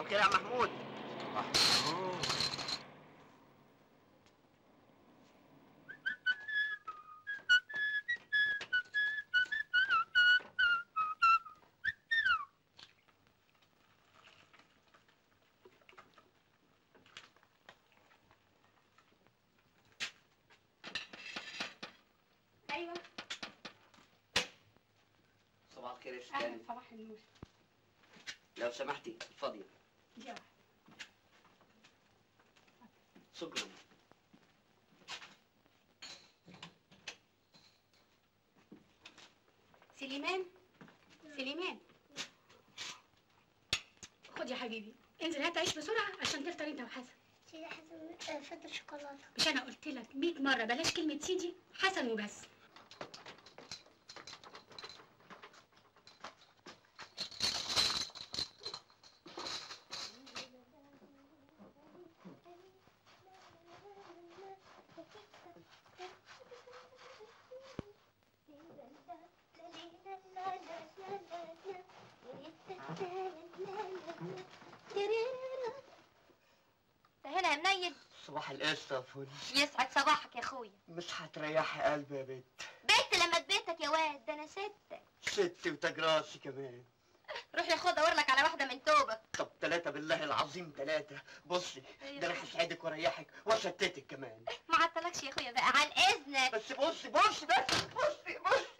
الخير يا محمود. ايوه. صباح الخير يا ستاني. صباح النور. لو سمحتي فاضية. دي واحدة. شكرا. سليمان، سليمان، خد يا حبيبي، انزل هات عيش بسرعة عشان تفطر انت وحسن. سيدي حسن فطر شوكولاتة. مش أنا قلت لك 100 مرة بلاش كلمة سيدي، حسن وبس. هنا يا منيل. صباح القشطة يا فل. يسعد صباحك يا اخويا. مش هتريحي قلبي يا بت. بت لما تبيتك يا واد، ده انا ستك. ست وتاج راسي كمان. روح يا اخويا دور لك على واحدة من توبك. طب 3 بالله العظيم 3. بصي ده انا هسعدك واريحك واشتتك كمان. ما عطلكش يا اخويا بقى، عن اذنك. بس بصي بصي بس بصي بصي.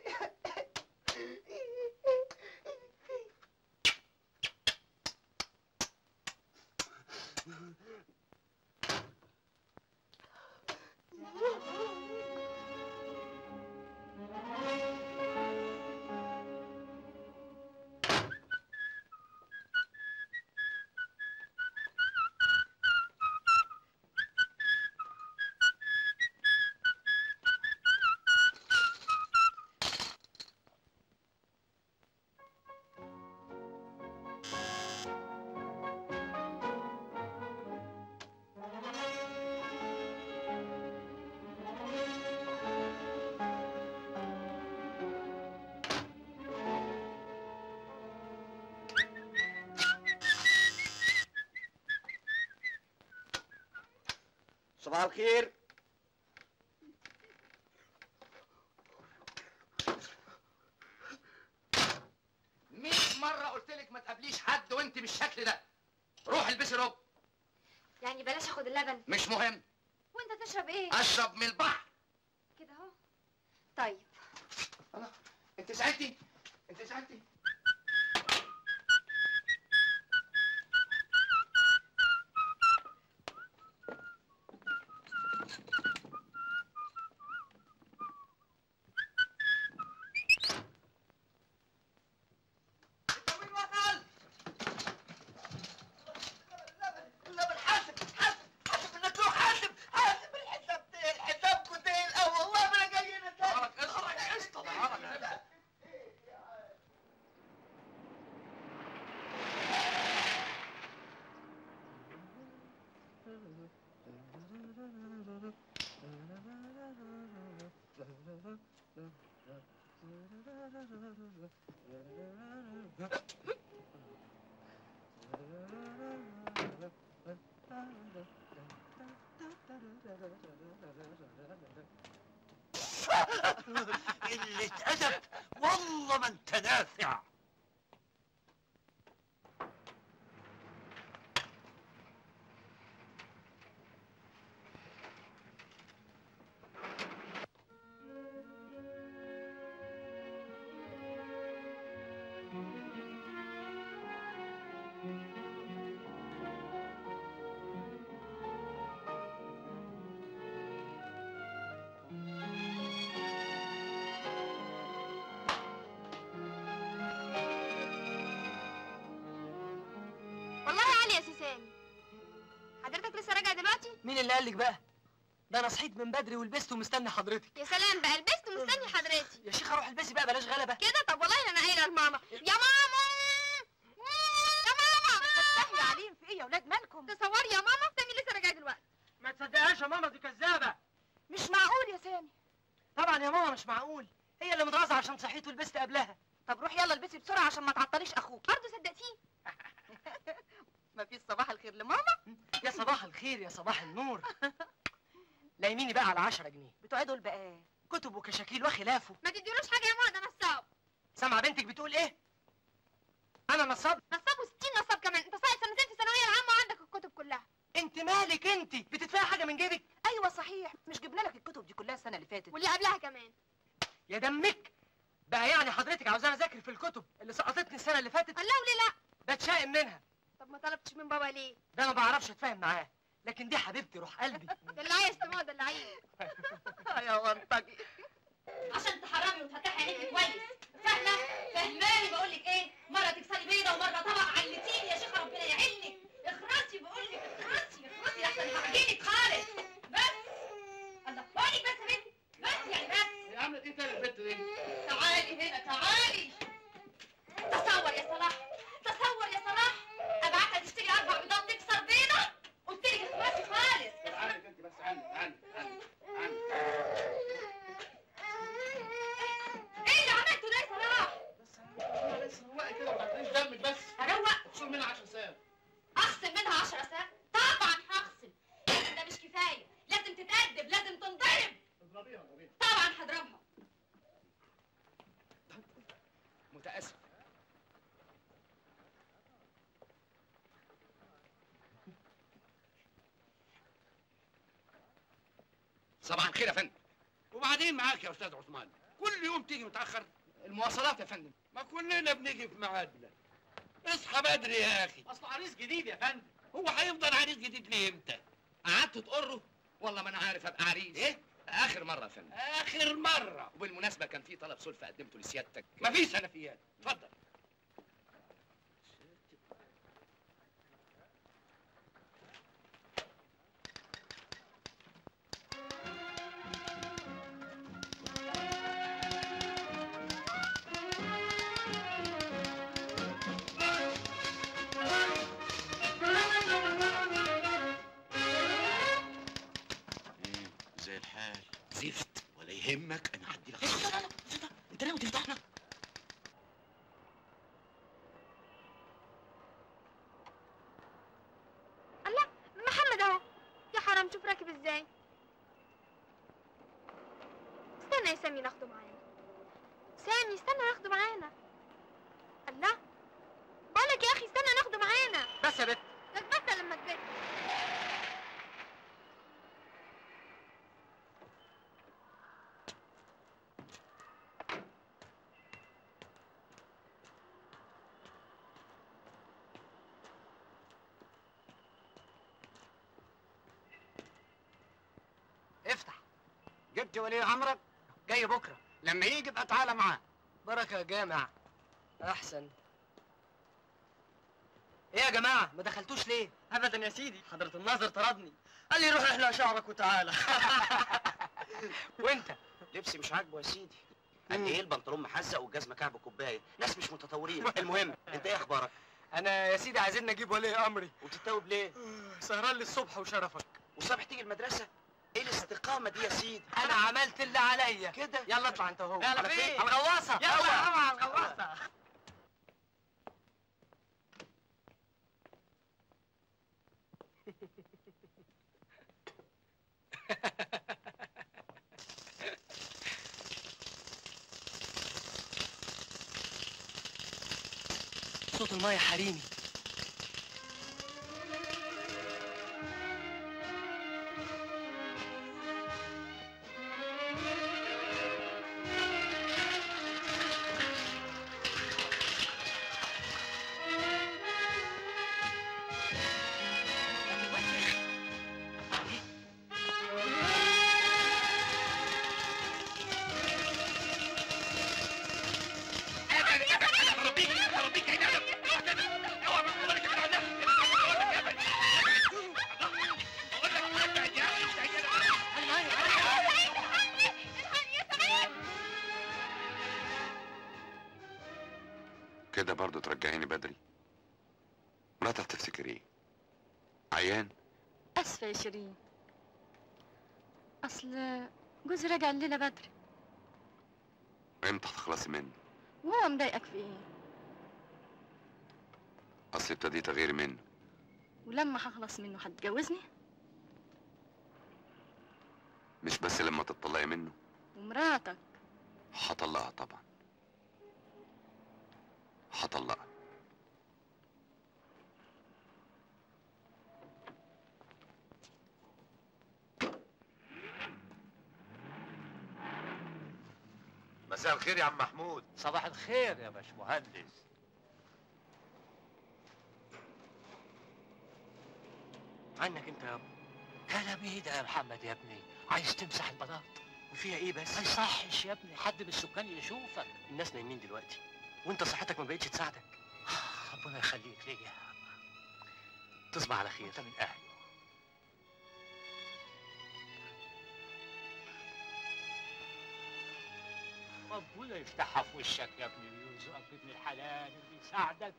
صباح الخير. مية مرة قلت لك ما تقابليش حد وانت بالشكل ده. روح البسي روب. يعني بلاش اخد اللبن؟ مش مهم. وانت تشرب ايه؟ اشرب من البحر. كده اهو. طيب. الله، انت زعلتي؟ انت زعلتي؟ قلة أدب، والله ما أنت نافع. مين اللي قالك بقى؟ ده انا صحيت من بدري ولبست ومستني حضرتك. يا سلام بقى، لبست ومستني حضرتي. يا شيخ اروح البسي بقى، بلاش غلبه كده. طب والله انا قايله لماما. يا ماما يا ماما. بتستحي عليهم في ايه يا ولاد؟ مالكم؟ تصوري يا ماما سامي لسه راجع دلوقتي. ما تصدقهاش يا ماما، دي كذابه. مش معقول يا سامي. طبعا يا ماما مش معقول، هي اللي متغاظه عشان صحيت ولبست قبلها. طب روحي يلا البسي بسرعة عشان ما تعطليش اخوك. برضه صدقتيه؟ مفيش صباح الخير لماما؟ يا صباح الخير يا صباح النور. لايميني بقى على 10 جنيه. بتوع دول بقى كتب وكشاكيل وخلافه. ما تديلوش حاجة يا ماما، ده نصاب. سامعه بنتك بتقول ايه؟ انا نصاب؟ نصاب و60 نصاب كمان. انت ساقط سنتين في الثانوية العامة وعندك الكتب كلها. انت مالك؟ انت بتدفعي حاجة من جيبك؟ ايوه صحيح، مش جبنا لك الكتب دي كلها السنة اللي فاتت واللي قبلها كمان. يا دمك بقى، يعني حضرتك عاوزاني اذاكر في الكتب اللي سقطتني السنة اللي فاتت؟ الله وليه لا؟ بتشائم منها. طب ما طلبتش من بابا ليه؟ ده ما بعرفش اتفاهم معاه، لكن دي حبيبتي روح قلبي. ده اللي عايز تموت، ده اللي عايز. يا منطقي. عشان تحرمي وتفتحي عينيكي كويس، فاهمه؟ فهماني بقول لك ايه؟ مرة تكسري بيضة ومرة طبق. علتيني يا شيخه، ربنا يعينك. اخرسي بقول لك، اخرسي اخرسي احسن هعجنك خالص. بس الله بقول لك، بس يا بنتي، بس يعني بس. هي عملت ايه تاني البت دي؟ تعالي هنا تعالي. تصور يا صلاح، تصور يا صلاح، ابعتها تشتري 4 بيضات تكسر بيضة. قلت لك اخرسي خالص. عنك انت بس، عنك عنك عنك عنك. ايه اللي عملته ده يا صلاح؟ بس بس روقي كده، ما تعطينيش دمك بس. اروق؟ اخصم منها 10 ساعات. اخصم منها 10 ساعات؟ طبعا هخصم، لكن ده مش كفاية، لازم تتأدب، لازم تنضرب. اضربيها اضربيها. طبعا هضربها. متأسف. صباح الخير يا فندم. وبعدين معاك يا استاذ عثمان، كل يوم تيجي متاخر. المواصلات يا فندم. ما كلنا بنيجي في ميعادنا. اصحى بدري يا اخي. اصله عريس جديد يا فندم. هو هيفضل عريس جديد ليه امتى؟ قعدت تقره؟ والله ما انا عارف ابقى عريس. ايه؟ اخر مرة يا فندم. اخر مرة. وبالمناسبة كان في طلب سلفه قدمته لسيادتك. مفيش سلفيات، اتفضل. زي الحال زفت. ولا يهمك، انا هدي لك. لا لا لا، انت ناوي تفضحنا؟ الله، محمد اهو. يا حرام، شوف راكب ازاي. استنى يا سامي ناخده معانا. سامي استنى ناخده معانا. الله، بقولك يا اخي استنى ناخده معانا. بس يا بت، ده بس لما تبت. افتح. جبت ولي امرك؟ جاي بكره. لما يجي بقى تعالى معاه. بركة يا جامع. احسن. ايه يا جماعة ما دخلتوش ليه؟ ابدا يا سيدي، حضره الناظر طردني، قال لي روح احلق شعرك وتعالى. وانت؟ لبسي مش عاجبه يا سيدي. قد ايه البنطلون محزق والجزمه كعب كوباية، ناس مش متطورين. المهم انت ايه اخبارك؟ انا يا سيدي عايزين نجيب ولي امري. وبتتوب ليه؟ سهران للصبح وشرفك. وصبح تيجي المدرسة؟ ايه الاستقامة دي يا سيدي؟ انا عملت اللي عليا كده. يلا اطلع انت وهو. على فين؟ على الغواصة. يلا على الغواصة. صوت المايه حريمي. كده برضو ترجعيني بدري؟ مراتك هتفتكر ايه؟ عيان؟ اسفه يا شيرين، اصل جوزي راجع الليلة بدري. امتى هتخلصي منه؟ وهو مضايقك في ايه؟ اصل ابتديت اغير منه ولما هخلص منه هتجوزني؟ مش بس لما تطلقي منه. ومراتك؟ هطلقها طبعا، هطلقها. مساء الخير يا عم محمود. صباح الخير يا باشمهندس. عنك انت يابا. كلام ايه ده يا محمد يا ابني؟ عايز تمسح البلاط؟ وفيها ايه بس؟ ما يصحش يا ابني، حد من السكان يشوفك. الناس نايمين دلوقتي وانت صحتك ما بقتش تساعدك. ربنا يخليك ليا. تصبح على خير. انت من اهله. ربنا يفتحها في وشك يا ابني ويرزقك بابن الحلال اللي يساعدك.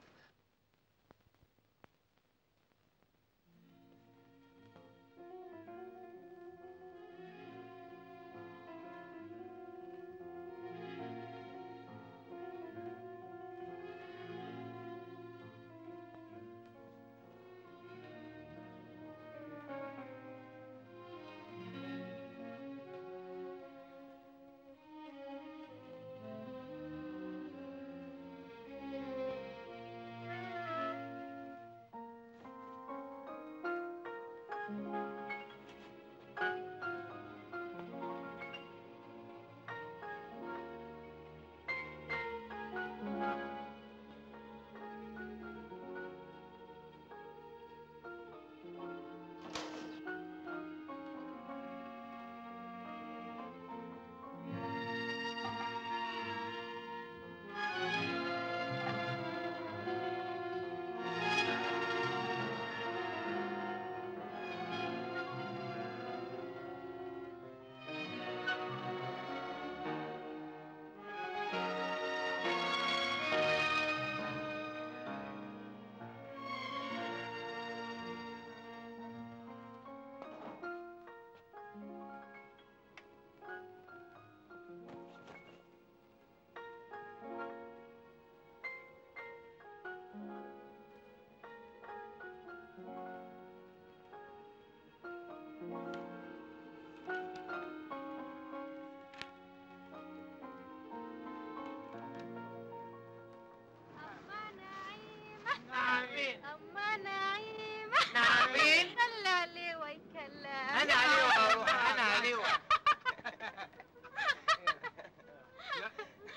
أما نعيمة. نعمين. خلي عليه ويكلم. أنا عليوة يا روح، أنا عليوة.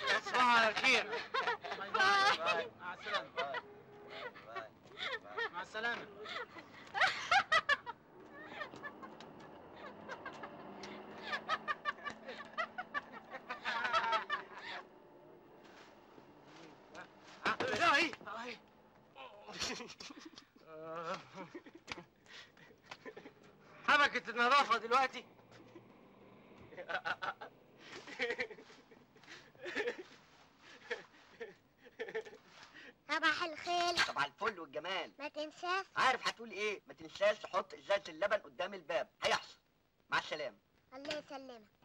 تصبحوا على خير. باي. مع السلامة. مع السلامة. حبكة النظافة دلوقتي. صباح الخير. صباح الفل والجمال. ما تنساش. عارف هتقول ايه؟ ما تنساش تحط ازازة اللبن قدام الباب، هيحصل. مع السلامة. الله يسلمك.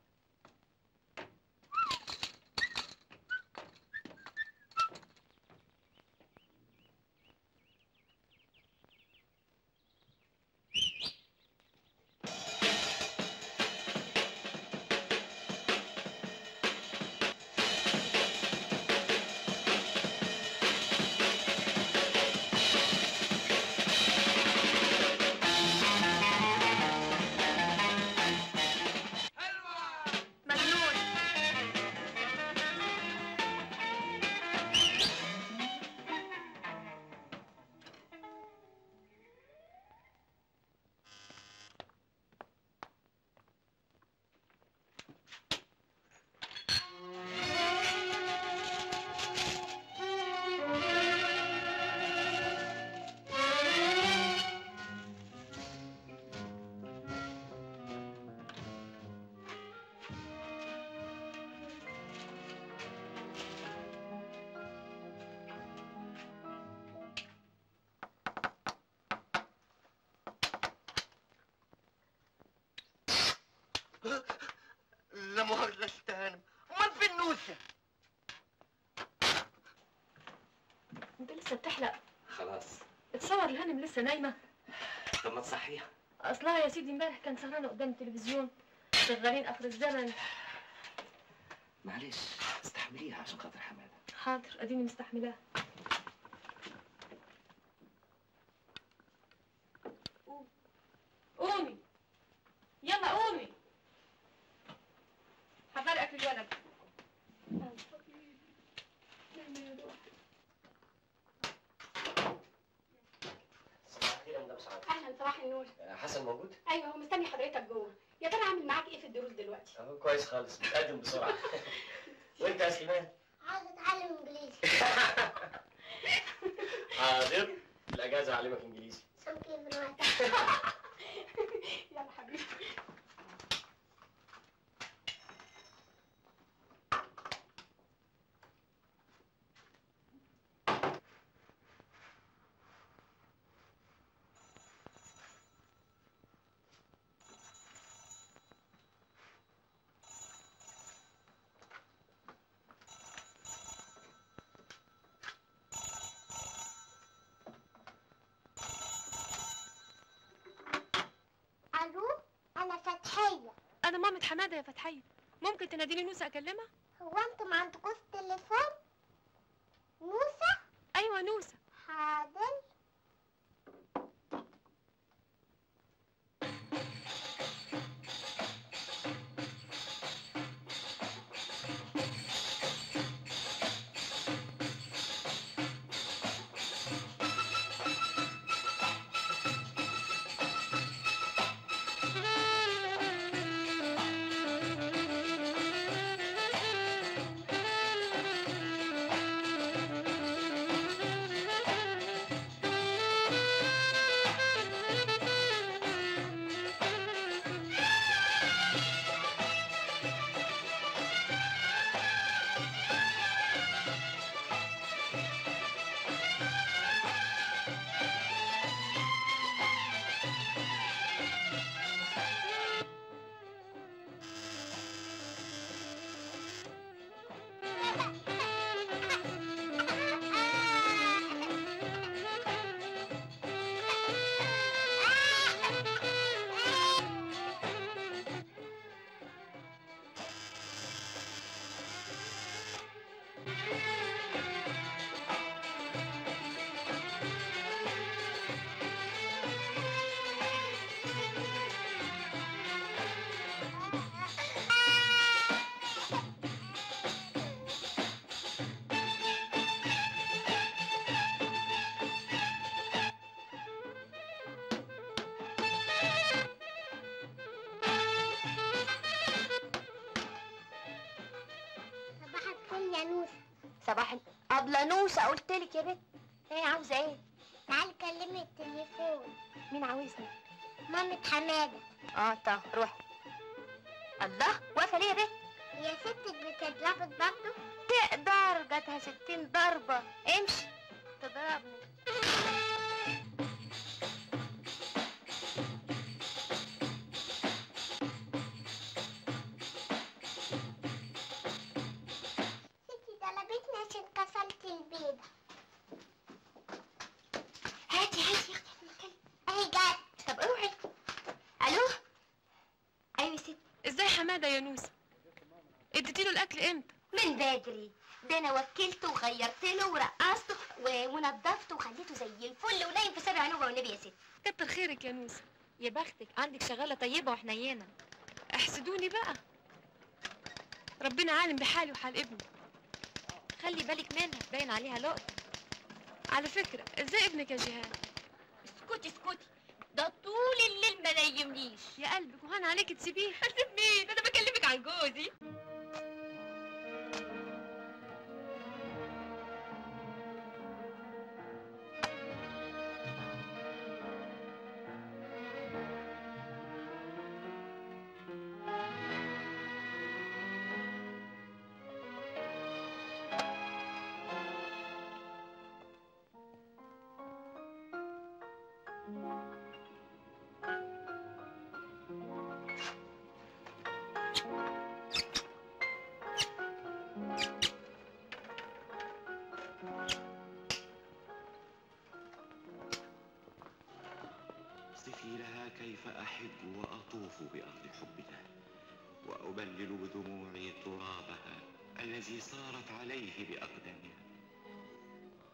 لا مؤاخذة استهانم، امال فين نوسة؟ انت لسه بتحلق؟ خلاص. اتصور الهانم لسه نايمة؟ طب ما تصحيها. اصلها يا سيدي امبارح كان سهرانة قدام التلفزيون، شغالين اخر الزمن. معلش استحمليها عشان خاطر حمادة. حاضر، اديني مستحملاها. قومي يلا قومي، حضري اكل الولد. صباح الخير يا مدام سعاد. اهلا، صباح النور. حسن موجود؟ ايوه، هو مستني حضرتك جوه. يا ترى عامل معاك ايه في الدروس دلوقتي؟ اهو كويس خالص، بتقدم بسرعة. وانت يا سليمان؟ عاوز اتعلم انجليزي. حاضر، الاجازة اعلمك انجليزي. Thank you very much. يلا حبيبي. الو، انا فتحية. انا مامة حمادة يا فتحية، ممكن تناديلي نوسة اكلمها؟ هو انتوا ما عندكوش تليفون؟ نوسة؟ ايوه نوسة. حاضر. صباح أبلة نوسة، قلت لك يا بت. ايه عاوزة ايه؟ تعالي كلمي التليفون. مين عاوزني؟ مامة حمادة. اه طب روحي. الله، واقفة ليه يا بت؟ يا ستك بتضربك برضه؟ تقدر، جاتها 60 ضربة. امشي تضربني. هاتي هاتي يا اختي نتكلم. اهي جت. طب اوعي. الو، ايوه يا ستي. ازاي حمادة يا نوسه؟ اديتيله الاكل امتى؟ من بدري، ده انا وكلته وغيرت له ورقصته ونضفته وخليته زي الفل ونايم في سبع نوبه والنبي يا ستي. كتر خيرك يا نوسه. يا بختك، عندك شغالة طيبة وحنينه. احسدوني بقى، ربنا عالم بحالي وحال ابني. خلي بالك منها، باين عليها لقطة. على فكرة ازاي ابنك يا جهاد؟ اسكتي اسكتي، ده طول الليل ما نيمنيش. يا قلبك، وهان عليكي تسيبيه. اسيب مين؟ انا بكلمك عن جوزي. كيف أحج وأطوف بأرض حبنا، وأبلل بدموعي ترابها الذي صارت عليه بأقدامها.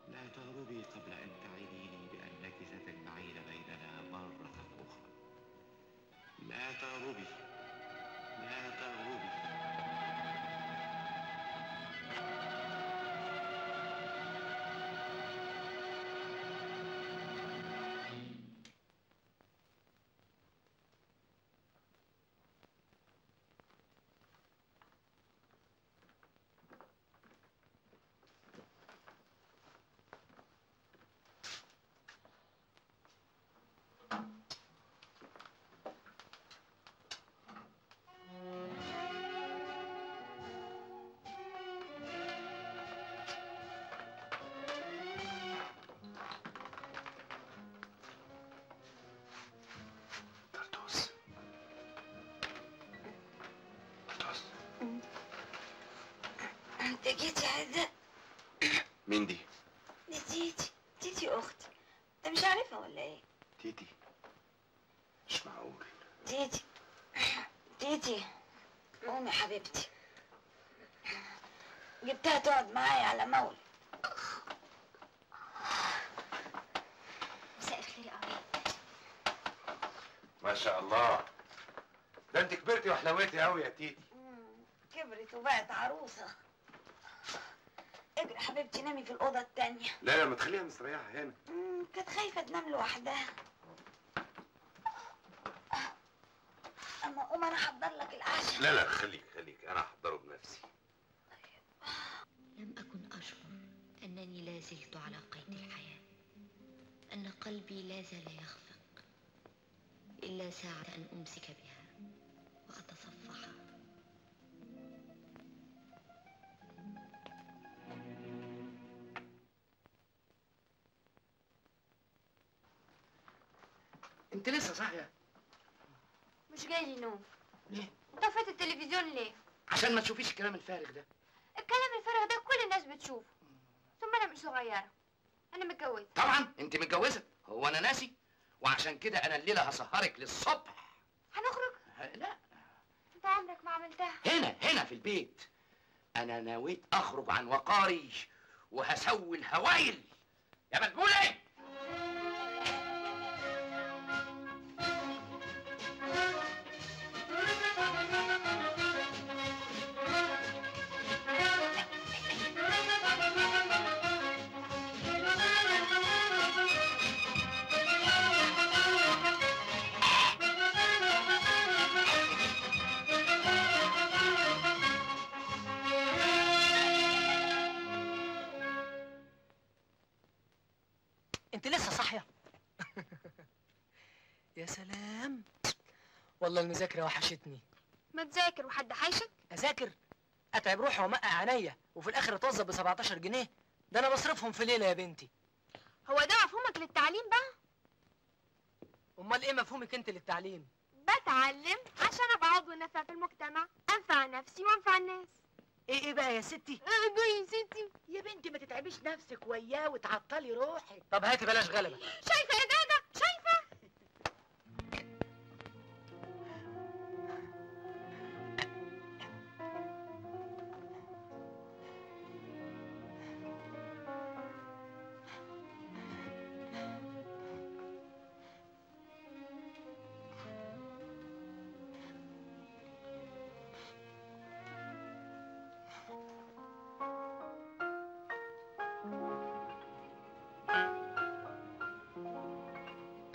لا تغربي قبل أن تعديني بأنك ستجمعين بيننا مرة أخرى. لا تغربي، لا تغربي. انت جيت يا عزة؟ مين دي؟ دي تيتي، تيتي اختي. انت مش عارفها ولا ايه؟ تيتي؟ مش معقول. تيتي تيتي، قومي يا حبيبتي، جبتها تقعد معايا على مولد. مساء الخير يا قمر. ما شاء الله، ده انت كبرتي وحلويتي قوي يا تيتي. كبرت وبقت عروسه. اجري حبيبتي نامي في الأوضة التانية. لا لا، ما تخليها مستريحة هنا. كانت خايفة تنام لوحدها. أما قوم أنا أحضر لك العشاء. لا لا، خليك خليك، أنا أحضره بنفسي. لم أكن أشعر أنني لا زلت على قيد الحياة، أن قلبي لا زال يخفق إلا ساعة أن أمسك بها وأتصفحها. انت لسه صاحية؟ مش جاي لي نوم. ليه؟ طفيت التلفزيون ليه؟ عشان ما تشوفيش الكلام الفارغ ده. الكلام الفارغ ده كل الناس بتشوفه. ثم انا مش صغيرة، انا متجوزة. طبعا انت متجوزة، هو انا ناسي؟ وعشان كده انا الليلة هسهرك للصبح. هنخرج؟ لا، انت عمرك ما عملتها. هنا هنا في البيت. انا نويت اخرج عن وقاري وهسوي الهوايل يا مدبولة. انت لسه صاحية؟ يا سلام، والله المذاكرة وحشتني. ما تذاكر وحد حايشك؟ اذاكر؟ اتعب روحي ومقع عينيا وفي الاخر اتوظف ب 17 جنيه؟ ده انا بصرفهم في ليلة يا بنتي. هو ده مفهومك للتعليم بقى؟ امال ايه مفهومك انت للتعليم؟ بتعلم عشان ابقى عضو نافع في المجتمع، انفع نفسي وانفع الناس. ايه بقى يا ستي؟ ايه يا ستي؟ يا بنتي ما تتعبيش نفسك وياه وتعطلي روحك. طب هاتي بلاش غلبة. شايفة يا دادا؟ شايفة؟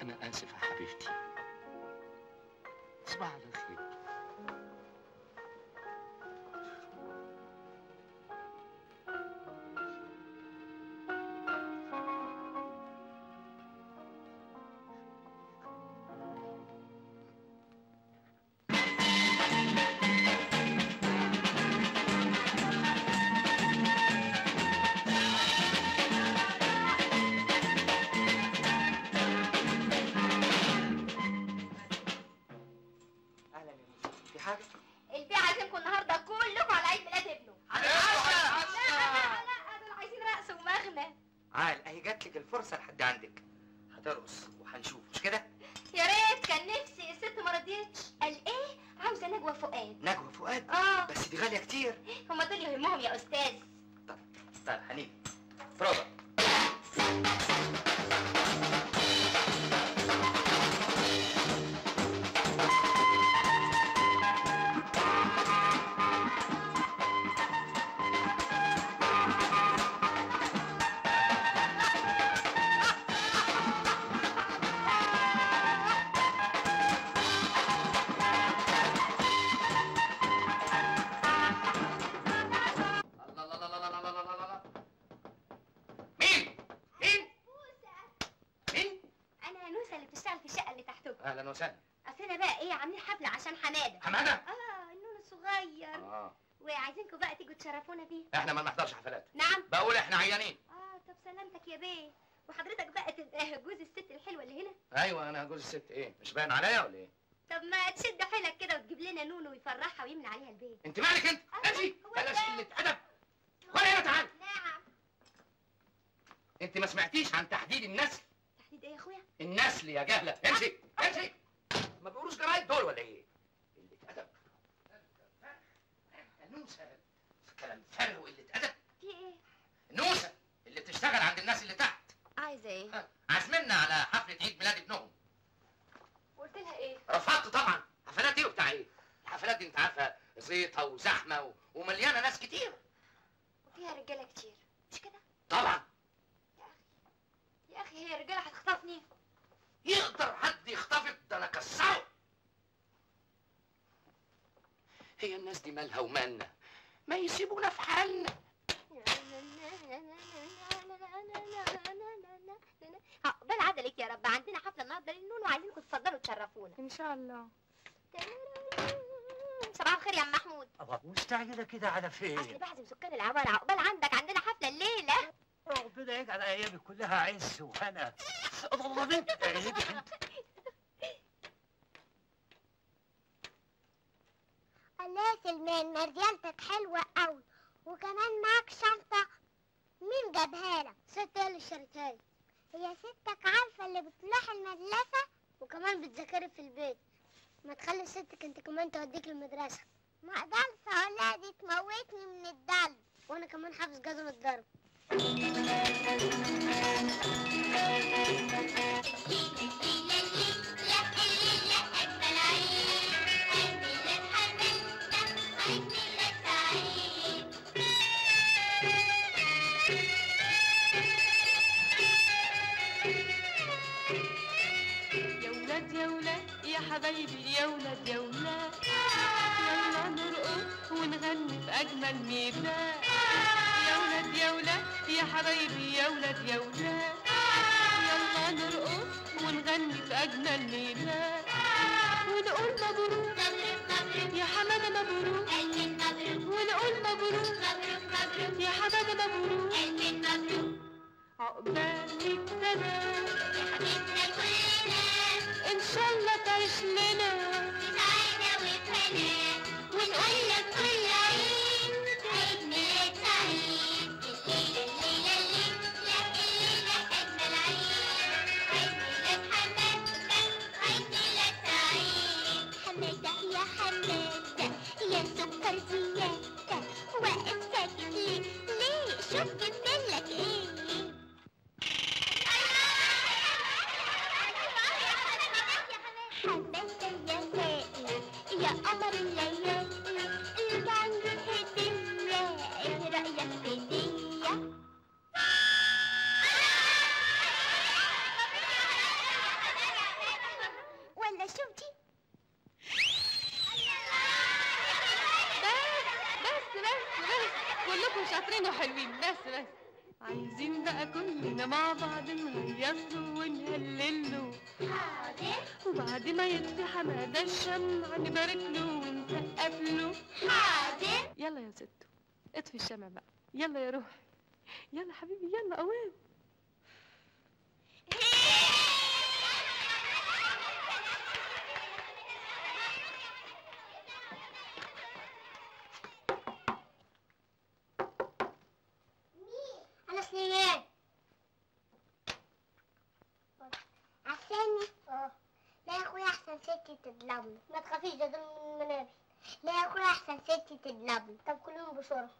أنا آسف يا حبيبتي. تصبح على خير. البيع عازمكم النهارده كلكم على عيد ميلاد ابنه. لا لا، دول عايزين رقص ومغنى. عال، اهي جات لك الفرصة لحد عندك. هترقص وهنشوف، مش كده؟ يا ريت، كان نفسي. هما دول يهمهم يا استاذ. طب حنين بروفا. اهلا وسهلا. اصل بقى ايه، عاملين حفلة عشان حمادة. حمادة؟ النون الصغير. وعايزينكم بقى تيجوا تشرفونا بيه. احنا ما بنحضرش حفلات. نعم؟ بقول احنا عيانين. طب سلامتك يا بيه. وحضرتك بقى تبقى جوز الست الحلوة اللي هنا؟ ايوه انا جوز الست. ايه مش باين عليا ولا ايه؟ طب ما تشد حيلك كده وتجيب لنا نونو ويفرحها ويملى عليها البيت. انت مالك انت؟ امشي بلاش قلة ادب. خد هنا تعالى. نعم. انت ما سمعتيش عن تحديد النسل؟ تحديد ايه يا اخويا؟ النسل يا جهله. امشي امشي. ما بيقولوش جرايد دول ولا ايه؟ قلة ادب. نوسه كلام فارغ وقلة ادب. في ايه؟ نوسه اللي بتشتغل عند الناس اللي تحت. عايزه ايه؟ عازمنا على حفلة عيد ميلاد ابنهم. وقلت لها ايه؟ رفضت طبعا. حفلات ايه وبتاع ايه؟ الحفلات دي انت عارفه زيطه وزحمه ومليانة ناس كتير. وفيها رجاله كتير مش كده؟ طبعا. يا اخي هي الرجالة هتخطفني. يقدر حد يخطفك؟ ده انا كسره. هي الناس دي مالها ومالنا؟ ما يسيبونا في حالنا. عقبال عدلك يا رب. عندنا حفلة النهارده للنون وعايزينكم تتفضلوا تشرفونا. ان شاء الله. صباح الخير يا عم محمود. الله مستعجلة كده على فين؟ اصل بعزم سكان العمارة. عقبال عندك، عندنا حفلة الليلة. ربنا يجعل ايامك كلها عز وهنا. الله بنت عيبك انت. الله يا سلمان، مريالتك حلوة قوي، وكمان معاك شنطه. مين جابها لك؟ ست هي اللي اشتريتها لي. هي ستك عارفه اللي بتروح المدرسة وكمان بتذاكري في البيت. ما تخلي ستك انت كمان توديك المدرسة. ما اقدرش اقولها، دي تموتني من الضرب. وانا كمان حافظ جدول الضرب. يا ولاد يا ولاد يا حبايبي، يا ولاد يا ولاد، يلا نرقص ونغني في أجمل ميلاد. يا ولاد يا ولاد يا حبايبي، يا ولاد يا ولاد، يلا نرقص ونغني في أجمل ميلاد. ونقول مبروك مبروك يا حمادة، مبروك مبروك. ونقول مبروك مبروك مبروك يا حمادة، مبروك مبروك. عقبال 100 سنة يا حبيبنا كلنا، إن شاء الله تعيش لنا في سعادة وفي هنا، ونقول لك كل عيد عيد ميلاد سعيد. الليلة الليلة الليلة الليلة أجمل عيد، عيد ميلاد حمادة، عيد ميلاد سعيد. حمادة يا حمادة يا سكر زيادة، واقف ساكت ليه؟ ليه؟ شوف جبتلك إيه. حمادة يا سائل يا قمر الليالي، لك عندي هدية، ايه رأيك في دي؟ ولا شوف دي؟ بس بس بس بس، كلكم شاطرين وحلوين. بس بس عايزين بقى كلنا مع بعض نهيص له ونهلل له. حاضر. وبعد ما يطفي حمادة الشمع نبارك له ونسقف له. حاضر. يلا يا ستو اطفي الشمع بقى. يلا يا روحي، يلا حبيبي، يلا قوام. أنا سليمان. عشاني؟ لا يا اخويا احسن ستي تضلمني. ما تخافيش ده ظلم من المنابي. لا يا اخويا احسن ستي تدلبني. طب كلهم بسرعة.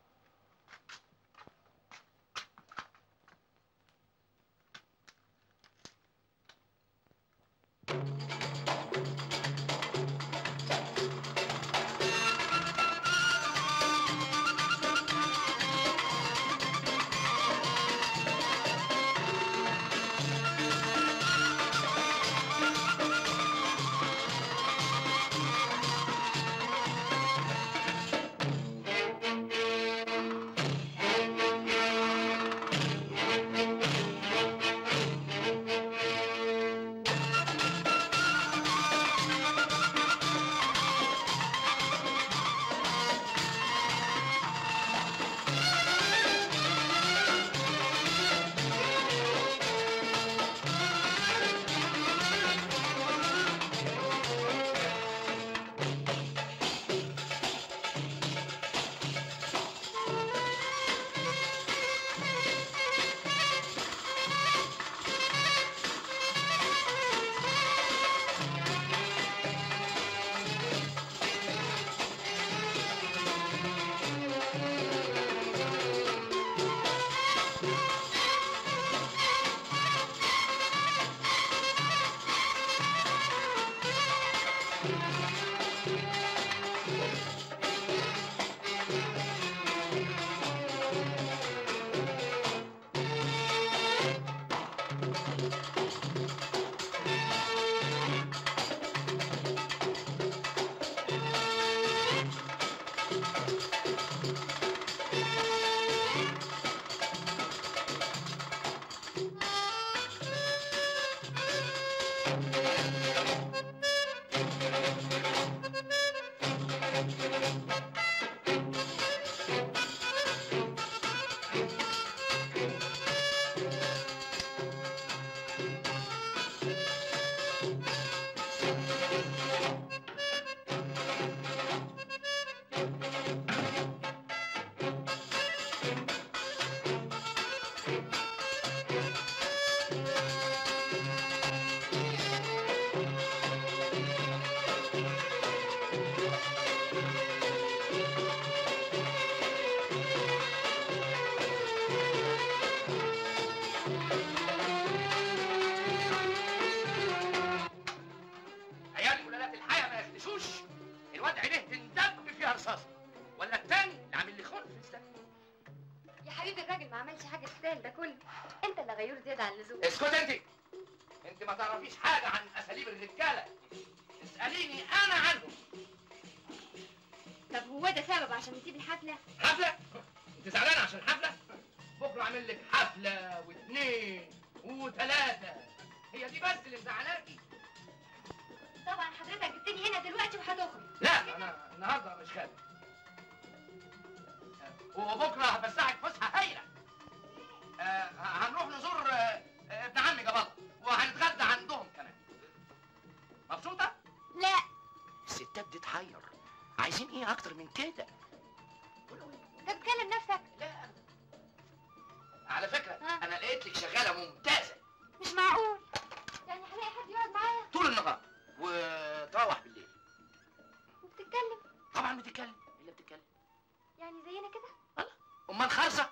اسكت انت. انت ما تعرفيش حاجة عن اساليب الرجالة، اساليني انا عنهم. طب هو ده سبب عشان نسيب الحفلة؟ حفلة؟ انت زعلانة عشان حفلة؟ بكره اعمل لك حفلة واثنين وثلاثة. هي دي بس اللي مزعلاكي؟ طبعا حضرتك جبتني هنا دلوقتي وهتخرج. لا انا النهارده مش خارج، وبكره هفسحك فسحة هايلة. هنروح نزور ابن عمي جبل وهنتغدى عندهم كمان. مبسوطة؟ لا. الستات دي تحير، عايزين ايه اكتر من كده؟ انت بتكلم نفسك؟ لا على فكرة انا لقيت لك شغالة ممتازة. مش معقول، يعني هلاقي حد يقعد معايا طول النهار وتروح بالليل. وبتتكلم؟ طبعا بتتكلم. اللي بتتكلم يعني زينا كده؟ الله، امال خرزة؟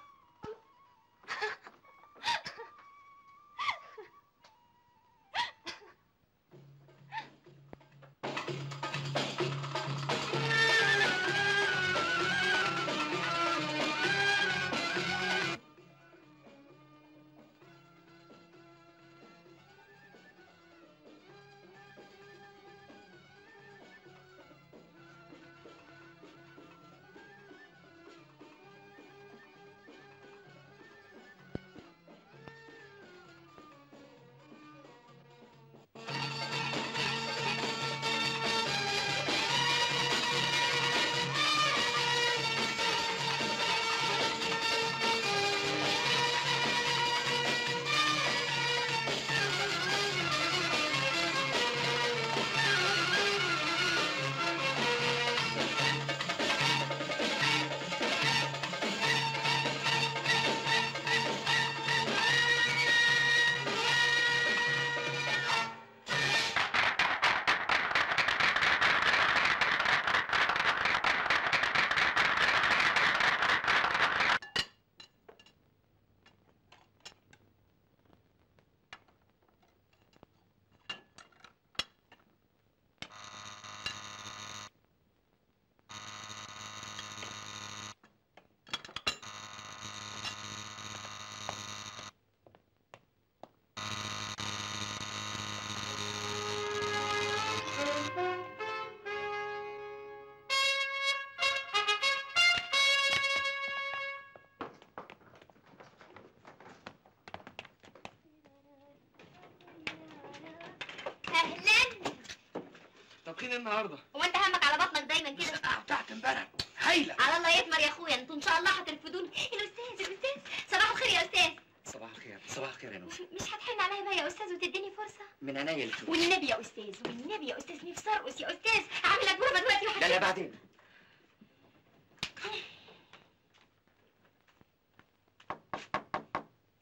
طابخين النهارده؟ هو انت همك على بطنك دايما كده؟ السقعه بتاعت امبارح هايلة. على الله يثمر يا اخويا، انتوا ان شاء الله هترفدوني. الاستاذ الاستاذ، صباح الخير يا استاذ. صباح الخير. صباح الخير يا نور. مش هتحن عليا بقى يا استاذ وتديني فرصة؟ من عينيا اللي. والنبي يا استاذ، والنبي يا استاذ، نفسي ارقص يا استاذ. اعمل لك بروفه دلوقتي وهتشوف. لا لا بعدين.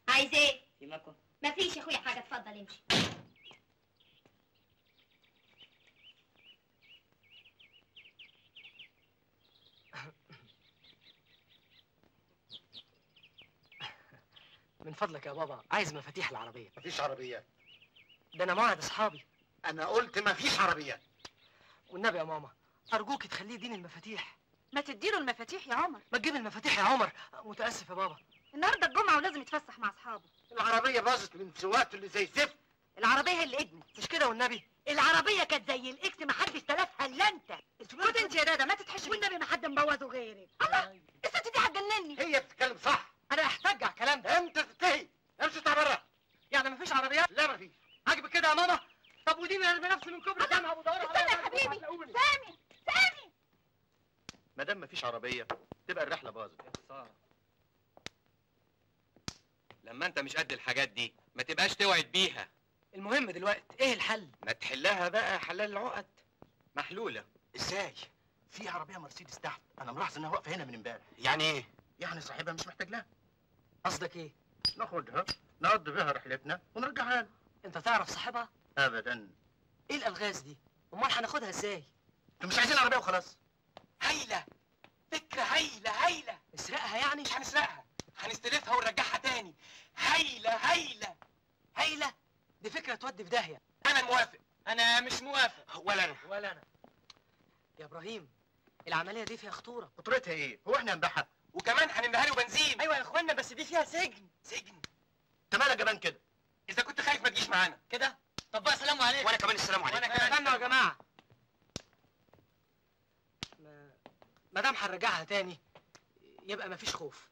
عايز ايه؟ في مكوى؟ مفيش يا اخويا حاجة، اتفضل امشي. من فضلك يا بابا، عايز مفاتيح العربية. مفيش عربيات. ده أنا موعد أصحابي. أنا قلت مفيش عربيات. والنبي يا ماما، أرجوك تخليه يديني المفاتيح. ما تديله المفاتيح يا عمر. ما تجيب المفاتيح يا عمر. متأسف يا بابا. النهارده الجمعة ولازم يتفسح مع أصحابه. العربية باظت من سواقته اللي زي الزفت. العربية هي اللي ادمت. مش كده والنبي؟ العربية كانت زي الإكس، محدش تلفها إلا أنت. اسكت أنت يا دادا، ما تتحشي. والنبي ما حد مبوظه غيرك. الله، الست دي هتجنني. هي بتتكلم صح. أنا أحتج على الكلام ده. أنت تنتهي، امشي اطلع بره. يعني مفيش عربيات؟ لا مفيش. عاجبك كده يا ماما؟ طب وديني ارمي نفسي من كوبري الجامعة ابو دورة. استنى يا حبيبي. سامي سامي، ما دام مفيش عربية تبقى الرحلة باظت. يا خسارة. لما أنت مش قد الحاجات دي ما تبقاش توعد بيها. المهم دلوقتي إيه الحل؟ ما تحلها بقى حلال العقد. محلولة. إزاي؟ في عربية مرسيدس تحت، أنا ملاحظ إنها واقفة هنا من امبارح. يعني إيه؟ يعني صاحبها مش محتاج لها. قصدك ايه؟ ناخدها نقضي بيها رحلتنا ونرجعها لها. انت تعرف صاحبها؟ ابدا. ايه الالغاز دي؟ امال هناخدها ازاي؟ انتوا مش عايزين عربية وخلاص؟ هايلة، فكرة هايلة هايلة. نسرقها يعني؟ مش هنسرقها، هنستلفها ونرجعها تاني. هايلة هايلة هايلة، دي فكرة تودي في داهية. انا موافق. انا مش موافق. ولا انا. ولا انا. يا ابراهيم، العملية دي فيها خطورة. خطورتها ايه؟ هو احنا هنبيعها؟ وكمان هنملاها له بنزين. ايوه يا اخوانا، بس دي فيها سجن. سجن؟ انت مالك جبان كده؟ اذا كنت خايف ما تجيش معانا كده. طب بقى سلام عليكم. وانا كمان السلام عليكم. وانا كمان. استنوا يا جماعة، ما دام هنرجعها تاني يبقى مفيش خوف.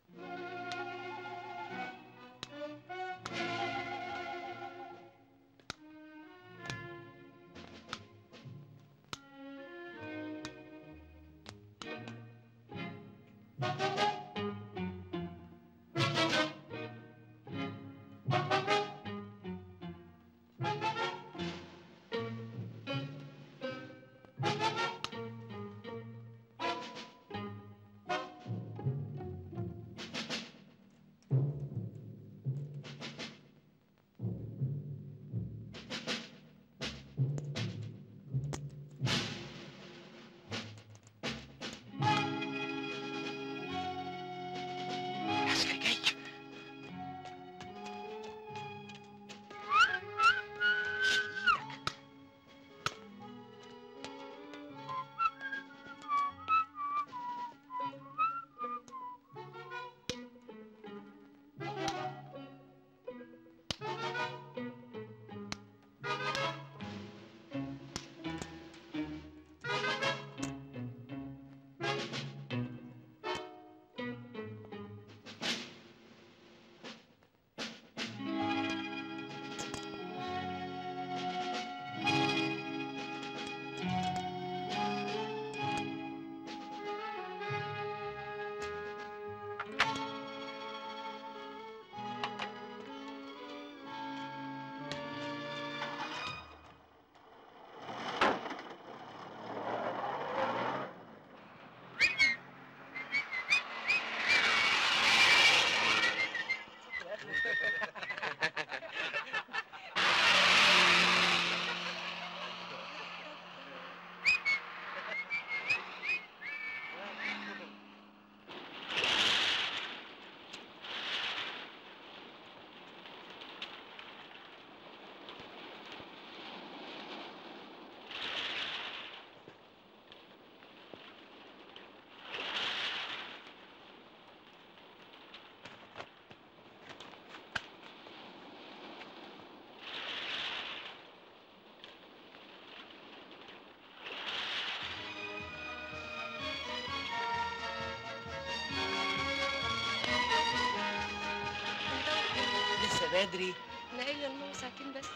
بدري. انا قايله لماما ساعتين بس.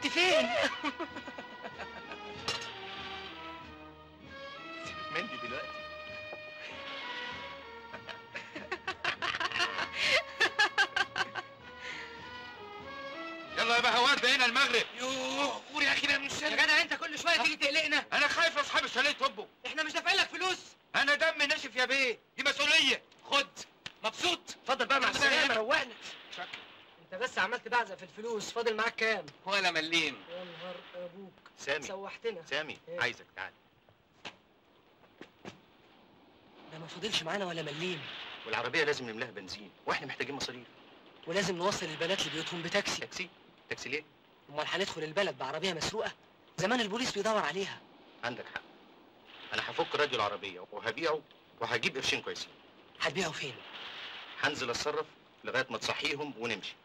كنت فين؟ سيبك مني دلوقتي. يلا يا بهوات بقينا المغرب. يوه قول يا اخي بقى من الشارع. يا جدع انت كل شوية تيجي تقلقنا. انا خايف اصحاب الشاليه يطبوا. احنا مش دافعين لك فلوس. انا دمي ناشف يا بيه، دي مسؤولية. خد مبسوط؟ اتفضل بقى مع السلامة. روقنا. شكرا. انت بس عملت بعزق في الفلوس، فاضل معاك كام؟ ولا مليم. يا نهار ابوك. سامي سوحتنا. سامي إيه؟ عايزك تعالى. ده ما فاضلش معانا ولا مليم. والعربية لازم نملاها بنزين، واحنا محتاجين مصاريف. ولازم نوصل البنات لبيوتهم بتاكسي. تاكسي؟ تاكسي ليه؟ امال هندخل البلد بعربيه مسروقه؟ زمان البوليس بيدور عليها. عندك حق. انا هفك راديو العربية وهبيعه وهجيب قرشين كويسين. هتبيعه فين؟ هنزل اتصرف لغاية ما تصحيهم ونمشي.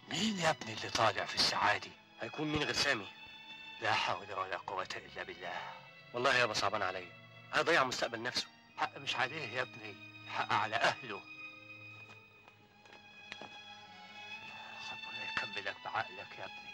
مين يا ابني اللي طالع في الساعة دي؟ هيكون مين غير سامي؟ لا حول ولا قوة إلا بالله. والله يابا صعبان عليا، هيضيع مستقبل نفسه. حق مش عليه يا ابني، حق على أهله. ربنا يكملك بعقلك يا ابني.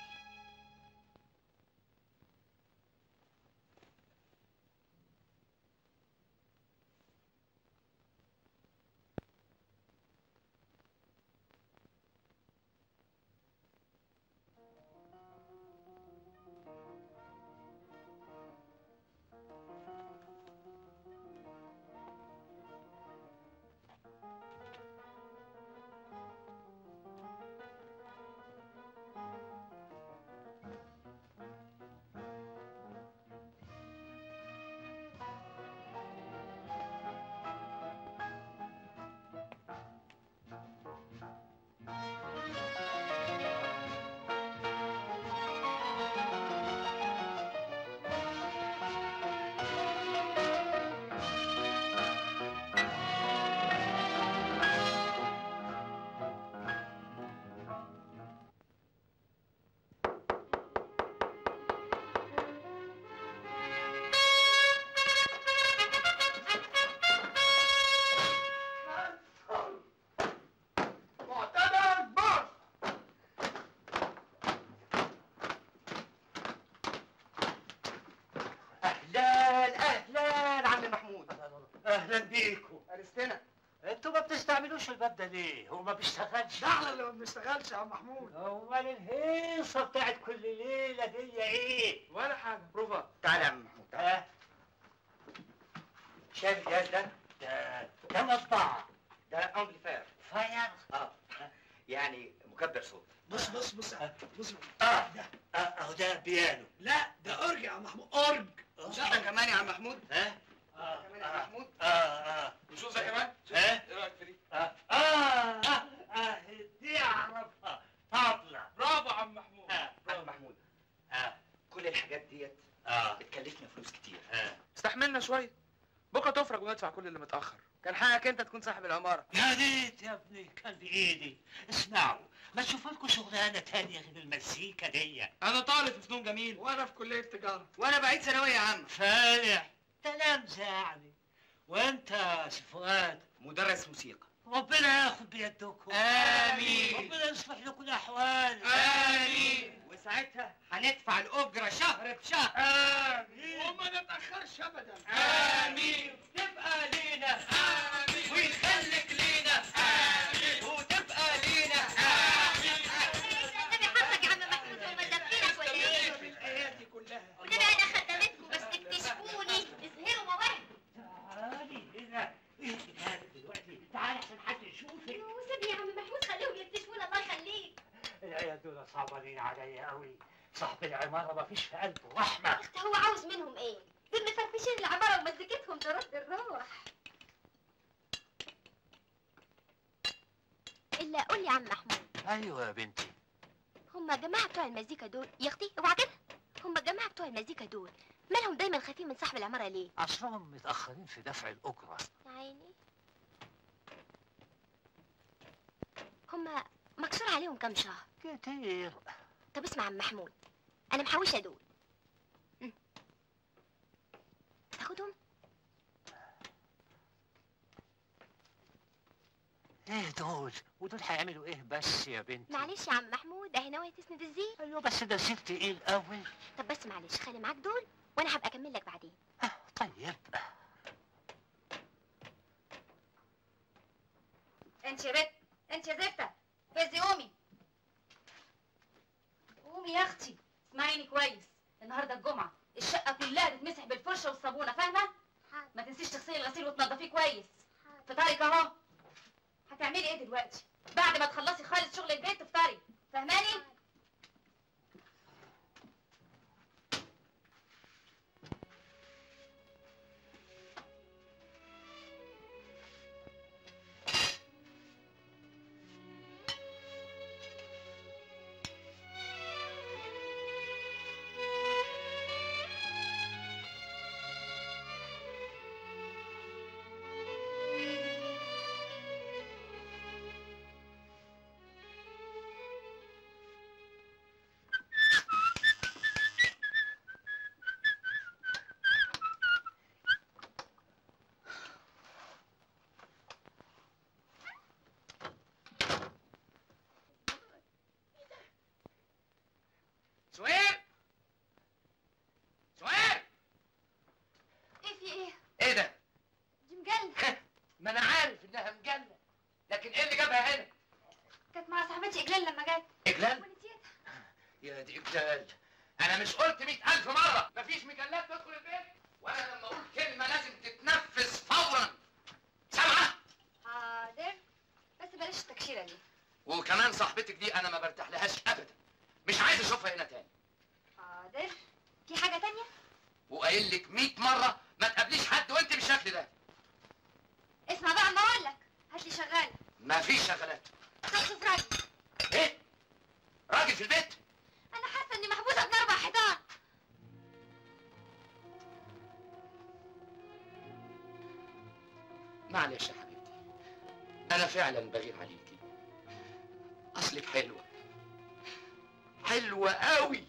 اهلا بيكم. عرفتنا. انتوا ما بتستعملوش الباب ده ليه؟ هو ما بيشتغلش. ده احنا اللي ما بنشتغلش يا عم محمود. امال الهيصه بتاعت كل ليلة دي ايه؟ ولا حاجة. بروفا. تعالى يا عم محمود تعالى. شايف الجهاز ده؟ ده مطبعة. ده amplifier. fire؟ اه يعني مكبر صوت. بص بص بص بص. ده اهو ده بيانو. لا ده اورج يا عم محمود، اورج. ده كمان يا عم محمود. ها؟ كمان يا محمود. وشوف ده كمان. ها؟ ايه رايك في دي؟ دي اعرفها طبلة. برافو يا عم محمود. عم محمود. كل الحاجات ديت بتكلفنا فلوس كتير. استحملنا شوية، بكره تفرج وندفع كل اللي متاخر. كان حقك انت تكون صاحب العمارة. يا ريت يا ابني كان بايدي. اسمعوا، ما تشوفوا لكم شغلانة تانية غير المزيكا دي. انا طالب في فنون جميل، وانا في كليه تجارة، وانا بعيد ثانوية يا عم. فالح تلامذه يعني. وانت يا سي فؤاد؟ مدرس موسيقى. ربنا ياخد بيدكم. امين. ربنا يصلح لكم الاحوال. امين. وساعتها هندفع الاجرة شهر بشهر. امين. وما نتاخرش ابدا. امين. تبقى لينا. امين. ويخليك لينا. امين. وتبقى لينا. امين. النبي حظك يا عم محمود، هم دفينك ولا ايه؟ الايادي كلها. والنبي انا خدمتكم بس اكتشفوني، اظهروا مواهب. تعالي هنا، ايه اللي دلوقتي؟ تعالي عشان حد يشوفك. وسيبني يا عم محمود، خليهم يكتشفونا الله يخليك. العيال دول صعبانين عليا قوي، صاحب العمارة ما فيش في قلبه رحمة. اخت هو عاوز منهم ايه؟ دول مفرفشين العمارة ومزيكتهم ترد الروح. إلا قول لي يا عم محمود. ايوه يا بنتي. هما جماعة بتوع المزيكا دول يا اختي، اوعى كده. هما جماعة بتوع المزيكا دول مالهم دايما خايفين من صاحب العمارة ليه؟ اصلهم متاخرين في دفع الاجرة. يا عيني، هما مكسور عليهم كام شهر؟ كتير. طب اسمع يا عم محمود، انا محوشه دول. تاخدهم؟ ايه دول؟ ودول هيعملوا ايه بس يا بنتي؟ معلش يا عم محمود، اهي ناوية تسند الزين. ايوه بس ده زين تقيل قوي. طب بس معلش، خلي معاك دول وانا هبقى اكمل لك بعدين. طيب. انت يا بت، انت يا زفته، فزي قومي. قومي يا اختي، اسمعيني كويس، النهارده الجمعة، الشقة كلها تتمسح بالفرشه والصابونه، فاهمه؟ حاضر. ما تنسيش تغسلي الغسيل وتنضفيه كويس. حاضر. فطارك اهو. هتعملي ايه دلوقتي؟ بعد ما تخلصي خالص شغل البيت تفطري، فاهماني؟ سهير، سهير، ايه في ايه؟ ايه ده؟ دي مجلة. ما انا عارف انها مجلة، لكن ايه اللي جابها هنا؟ كانت مع صاحبتي اجلال لما جت. اجلال؟ ونسيتها. يا دي اجلال، انا مش قلت 100,000 مرة مفيش مجلات تدخل البيت؟ وانا لما اقول كلمة لازم تتنفذ فورا. سامعة؟ حاضر، بس بلاش التكشيرة دي. وكمان صاحبتك دي انا ما برتاحلهاش ابدا، مش عايز اشوفها هنا تاني. حاضر. في حاجة تانية؟ وقايل لك 100 مرة ما تقابليش حد وانت بالشكل ده. اسمع بقى ما اقول لك، هات لي شغالة. مفيش شغالات. طب شوف راجل. ايه؟ راجل في البيت؟ أنا حاسة إني محبوسة بين 4 حيطان. معلش يا حبيبتي، أنا فعلا بغير عليكي. أصلك حلوة، حلوة قوي.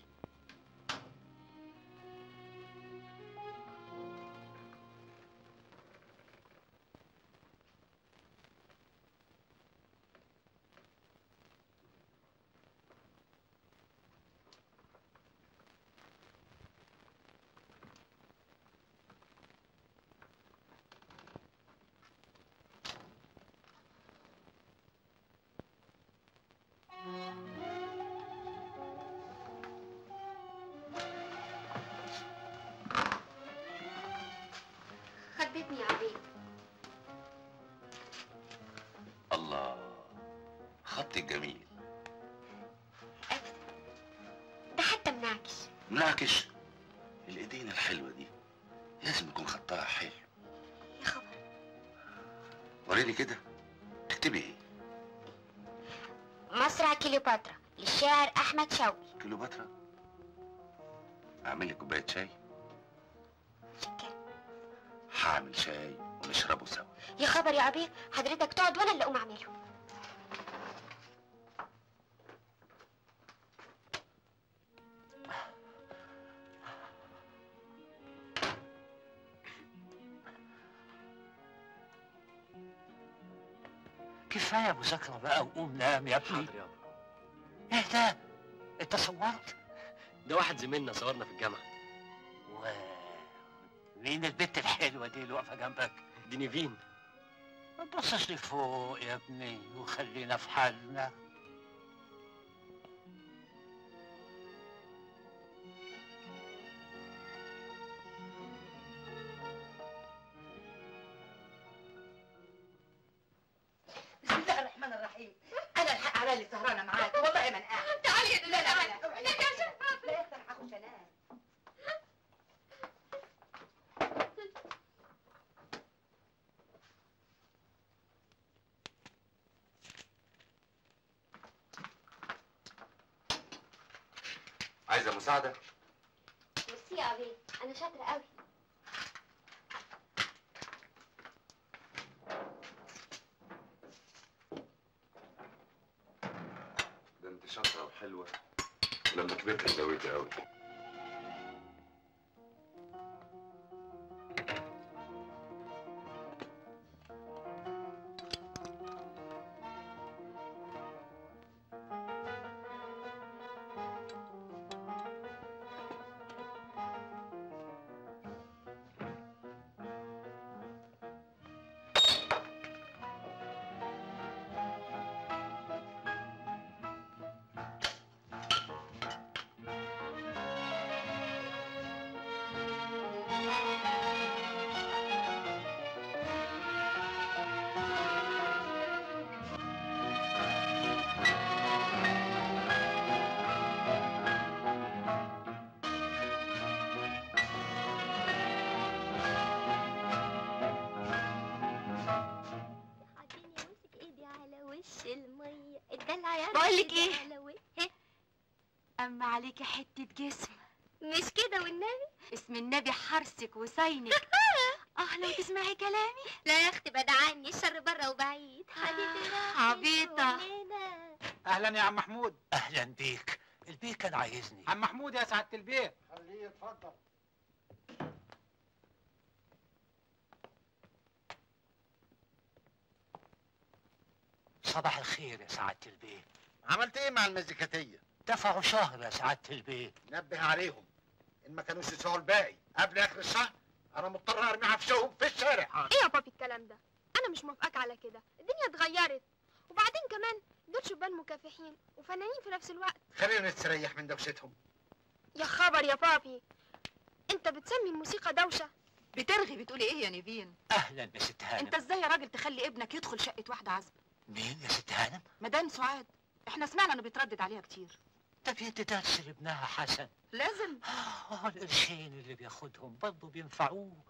خضتني يا عبيد. الله، خطك جميل. أبدا، ده حتى منعكش. منعكش؟ الايدين الحلوة دي لازم يكون خطها حلو. يا خبر، وريني كده تكتبي ايه؟ مصرع كليوباترا للشاعر احمد شوقي. كليوباترا؟ اعمل لك كوباية شاي؟ شكرا. هعمل شاي ونشربه سوا. يا خبر يا عبير، حضرتك تقعد وانا اللي اقوم اعمله. كفاية مذاكرة بقى وقوم نام يا ابني. حاضر يابا. ايه ده؟ انت صورت؟ ده واحد زميلنا صورنا في الجامعة. مين البت الحلوة دي اللي واقفة جنبك؟ دي نيفين. ما تبصش لفوق يا ابني وخلينا في حالنا. بسم الله الرحمن الرحيم. انا الحق على اللي سهرانة معاك، والله ما انا قاعدة. تعالي يا دلال. لا لا لا، اوعي. لا يا اختي، انا هخش انام. عايزه مساعدة؟ ميرسي يا ابي، انا شاطرة قوي. ده انت شاطرة وحلوه، ولما كبرت اتزوجتي قوي. بقولك ايه؟ اما عليكي حتة جسم. مش كده والنبي؟ اسم النبي حرسك وصينك. لو تسمعي كلامي. لا يا اختي بعد عني، الشر بره وبعيد. حبيبي عبيطة. اهلا يا عم محمود. اهلا بيك، البيه كان عايزني. عم محمود يا سعادة البيه. خليه يتفضل. صباح الخير يا سعادة البيه. عملت ايه مع المزيكاتية؟ دفعوا شهر يا سعادة البيه. نبه عليهم ان ما كانوش يدفعوا الباقي قبل اخر الشهر انا مضطر ارمي عفشهم في الشارع. ايه يا بابي الكلام ده؟ انا مش موافقاك على كده، الدنيا اتغيرت، وبعدين كمان دول شبان مكافحين وفنانين في نفس الوقت. خلينا نتريح من دوشتهم. يا خبر يا بابي، انت بتسمي الموسيقى دوشه؟ بترغي بتقولي ايه يا نيفين؟ اهلا يا ست هانم. انت ازاي يا راجل تخلي ابنك يدخل شقه واحدة عزبه؟ مين يا ست هانم؟ مدام سعاد، احنا سمعنا انه بيتردد عليها كتير. ده بيدي درس لابنها حسن. لازم. القرشين اللي بياخدهم برضه بينفعوه،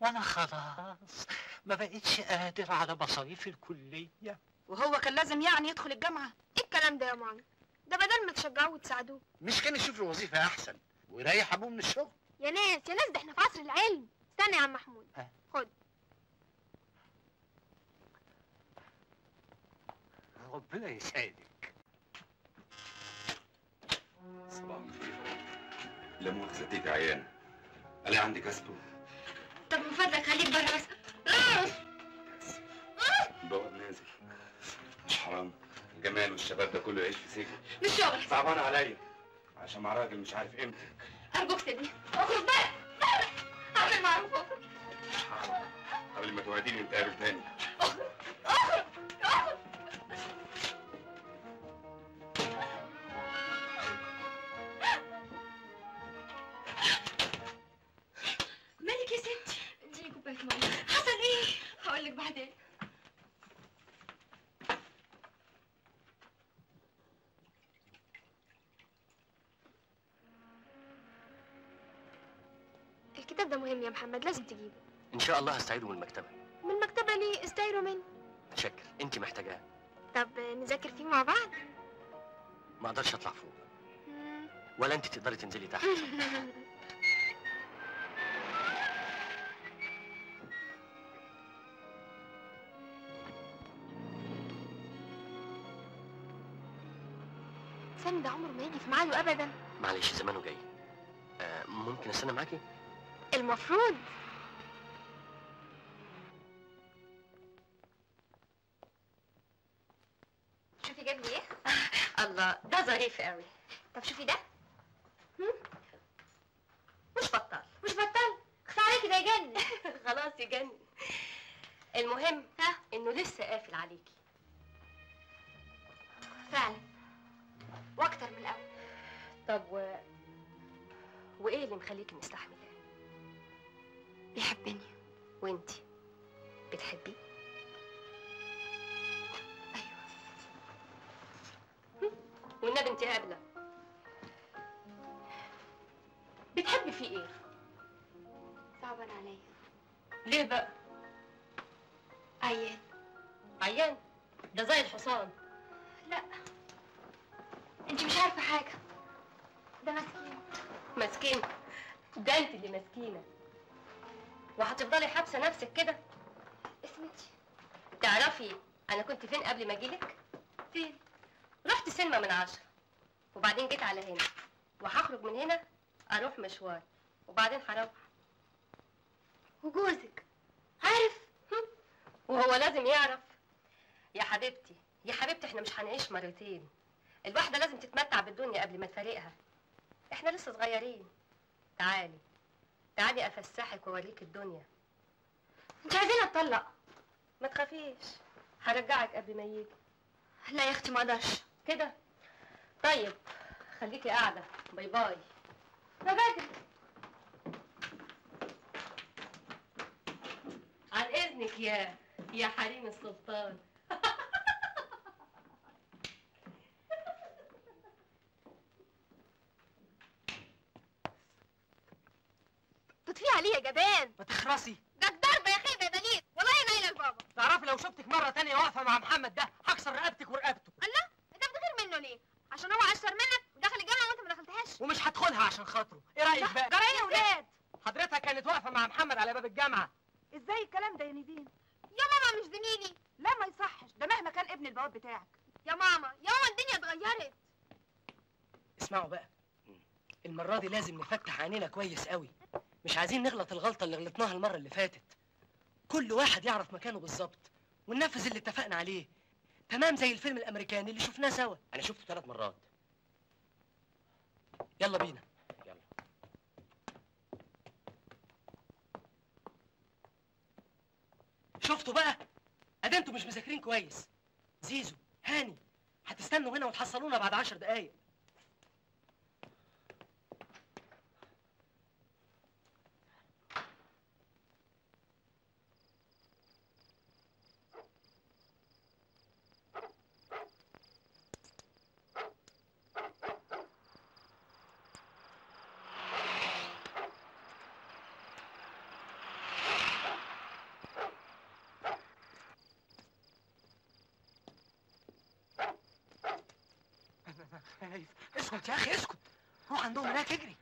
وانا خلاص ما بقتش قادر على مصاريف الكلية. وهو كان لازم يعني يدخل الجامعة؟ ايه الكلام ده يا ماما؟ ده بدل ما تشجعوه وتساعدوه. مش كان يشوف له وظيفة احسن ويريح ابوه من الشغل؟ يا ناس يا ناس، ده احنا في عصر العلم. استنى يا عم محمود، خد. ربنا يسعدك. صباح الخير. لا مؤاخذة تيجي عيانة، ألاقي عندك أسبو. طب من فضلك خليك بره بس. البواب نازل. مش حرام الجمال والشباب ده كله يعيش في سجن؟ مش شغل. صعبان عليا عشان مع راجل مش عارف قيمتك. أرجوك سيبني، اخرج بره بره، اعمل معروف اخرج. مش هخرج قبل ما توعديني نتقابل تاني. اخرج اخرج اخرج. مالك يا ستي؟ اديني كوباية مية. حصل ايه؟ هقول لك بعدين. الكتاب ده مهم يا محمد، لازم تجيبه. ان شاء الله هستعيده من المكتبة. من المكتبة ليه؟ استعيره مني. متشكر، انت محتاجاه. طب نذاكر فيه مع بعض؟ ما اقدرش اطلع فوق. ولا انت تقدري تنزلي تحت. سامي ده عمره ما يجي في ميعاده ابدا. معلش زمانه جاي. ممكن استنى معاكي؟ المفروض. شوفي جاب لي ايه؟ الله ده ظريف قوي. طب شوفي ده. مش بطال. مش بطال؟ خفى عليكي ده يجنن. خلاص يجنن. المهم ها انه لسه قافل عليكي. فعلا، واكتر من الاول. طب وايه اللي مخليكي مستحمله؟ بيحبني. وانتي بتحبيه؟ ايوه. والنبي انتي قابله. بتحبي فيه ايه؟ صعبان عليا. ليه بقى؟ عيان. عيان؟ ده زي الحصان. لا انتي مش عارفه حاجة. ده مسكين. مسكين؟ ده انت اللي مسكينه. وهتفضلي حابسه نفسك كده؟ اسمتي. تعرفي انا كنت فين قبل ما اجيلك؟ فين؟ رحت سينما من 10، وبعدين جيت على هنا، وهخرج من هنا اروح مشوار، وبعدين هروح. وجوزك عارف؟ وهو لازم يعرف. يا حبيبتي يا حبيبتي، احنا مش هنعيش مرتين. الواحدة لازم تتمتع بالدنيا قبل ما تفارقها. احنا لسه صغيرين. تعالي تعالي افسحك واوريك الدنيا. انت عايزين اتطلق؟ ما تخافيش، هرجعك قبل ما يجي. لا يا اختي ما اقدرش كده. طيب خليكي قاعدة. bye bye. ما بدري. عن اذنك يا حريم السلطان. تطفي عليه يا جبان. ما تخرسي. ده الضرب يا خيبه يا بليد، والله نايله لبابا. تعرفي لو شفتك مرة تانية واقفة مع محمد ده هكسر رقبتك ورقبته. الله، انت بتغير منه ليه؟ عشان هو اشطر منك ودخل الجامعة وانت ما دخلتهاش. ومش هدخلها عشان خاطره. ايه رايك بقى؟ جرى ايه يا ولاد؟ حضرتها كانت واقفة مع محمد على باب الجامعة. ازاي الكلام ده يا نيفين؟ يا ماما مش زميلي. لا ما يصحش، ده مهما كان ابن البواب بتاعك. يا ماما يا ماما الدنيا اتغيرت. اسمعوا بقى، المرة دي لازم نفتح عينينا كويس قوي. مش عايزين نغلط الغلطة اللي غلطناها المرة اللي فاتت. كل واحد يعرف مكانه بالظبط وننفذ اللي اتفقنا عليه. تمام زي الفيلم الامريكاني اللي شفناه سوا. انا شفته 3 مرات. يلا بينا. يلا. شفتوا بقى؟ ادي انتوا مش مذاكرين كويس. زيزو، هاني، هتستنوا هنا وتحصلونا بعد 10 دقايق. خايف. اسكت يا اخي اسكت، روح عندهم هناك اجري.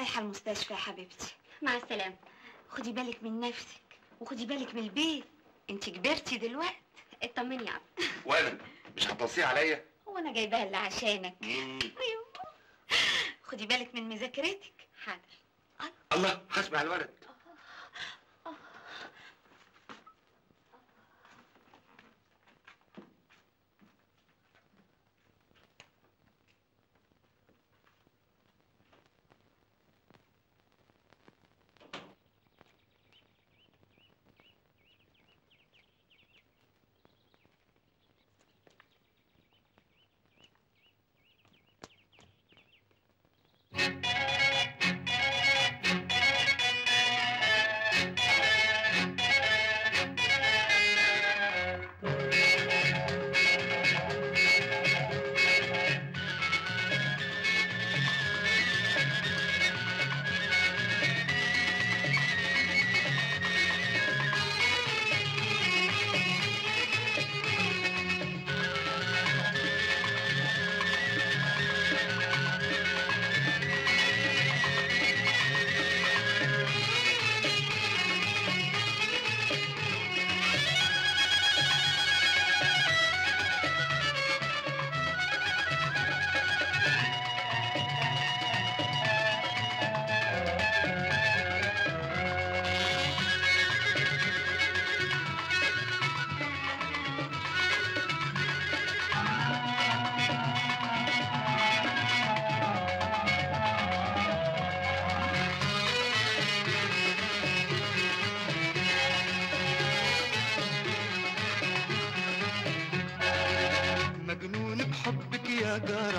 رايحة المستشفى يا حبيبتي. مع السلامة. خدي بالك من نفسك وخدي بالك من البيت، انت كبرتي دلوقتي. اطمني يا عم. وانا مش هتوصيه عليا؟ هو انا جايباها اللي عشانك. ايوه خدي بالك من مذاكرتك. حاضر. الله، هسمع الولد.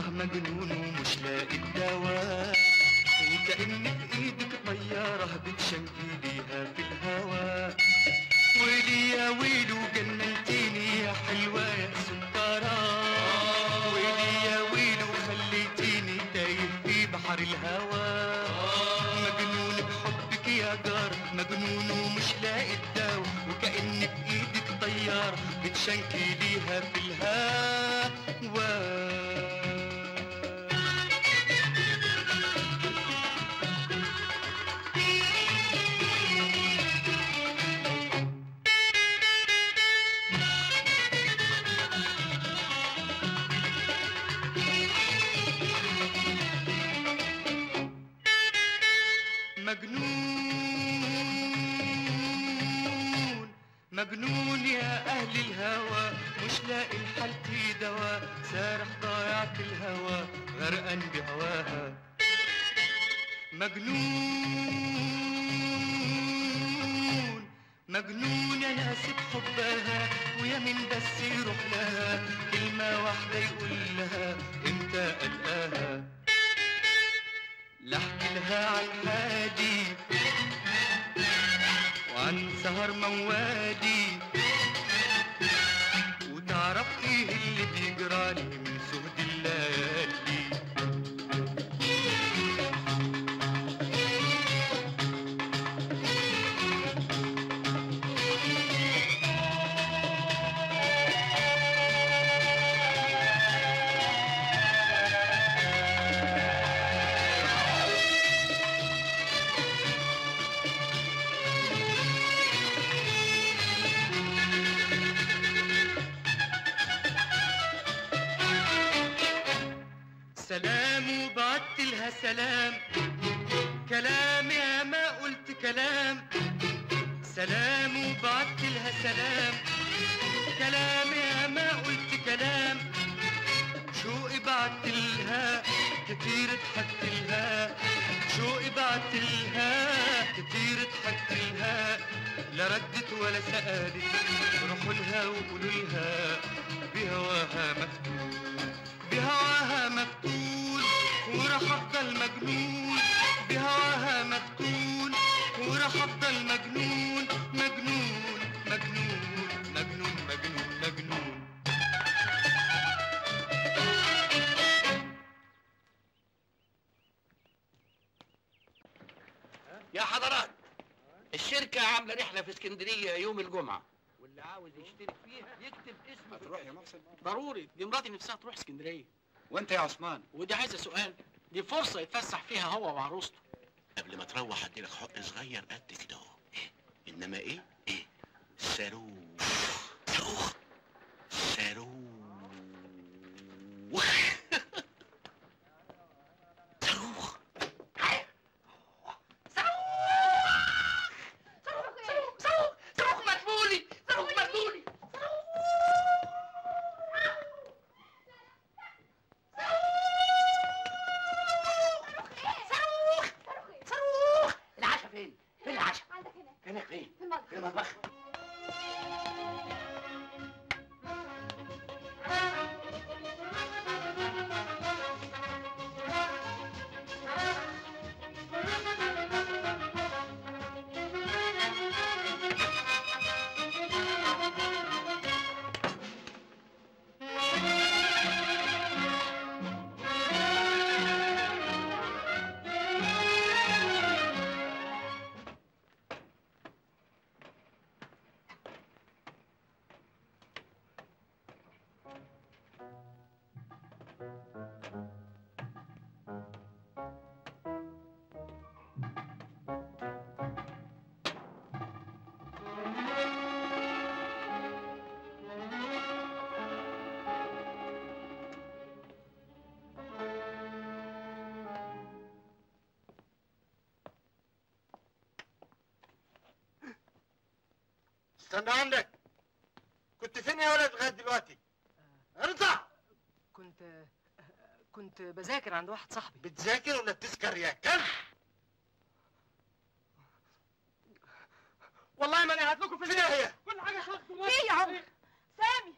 مجنون ومش لاقي الدواء، وكأن في ايدك طيارة بتشنكي بيها في الهوا. ويلي يا ويلو جننتيني يا حلوة يا سكرة، ويلي يا ويلو خليتيني تايه في بحر الهوى. مجنون بحبك يا جار، مجنون ومش لاقي الدواء، وكأن في ايدك طيارة بتشنكي ليها في الهوا. مجنون مجنون يا أهل الهوى، مش لاقي لحالتي دوا، سارح ضايع في الهوى غرقان بهواها. مجنون مجنون يا ناس بحبها، ويا من بس يروح لها كلمة واحدة يقول لها امتى ألقاها. لا احكي لها عن حالي وعن سهر موالي، وتعرف ايه اللي بيجرالي من سهد الليالي. سلام وبعت لها سلام، كلام يا ما قلت كلام. سلام وبعت لها سلام، كلام يا ما قلت كلام. شوقي بعت لها كتير ضحكت لها، شوقي بعت لها كتير ضحكت لها، لا ردت ولا سألت. روحوا لها وقولوا لها بهواها مفتون، بهواها مفتون وراح افضل مجنون، بهواها مفتون وراح افضل مجنون مجنون مجنون مجنون مجنون مجنون. يا حضرات، الشركة عاملة رحلة في اسكندرية يوم الجمعة، واللي عاوز يشترك فيها يكتب اسمه. هتروح يا محسن؟ ضروري، دي مراتي نفسها تروح اسكندرية. وانت يا عثمان؟ ودي عايزة سؤال؟ دي فرصة يتفسح فيها هو وعروسته. قبل ما تروح هديلك حق صغير قد كده اهو. انما ايه؟ ايه؟ صاروخ صاروخ صاروخ صاروخ صاروخ صاروخ صاروخ مدبولي، صاروخ مدبولي. صاروخ صاروخ. العشاء فين؟ فين العشاء؟ عندك هناك. هناك فين؟ في المطبخ. في المطبخ. استنى عندك. كنت فين يا ولد لغاية دلوقتي؟ ارجع. كنت بذاكر عند واحد صاحبي. بتذاكر ولا بتسكر يا كلب؟ والله ما انا قاعد لكم في الداهيه. كل حاجة خلصت. ايه يا عمر؟ سامي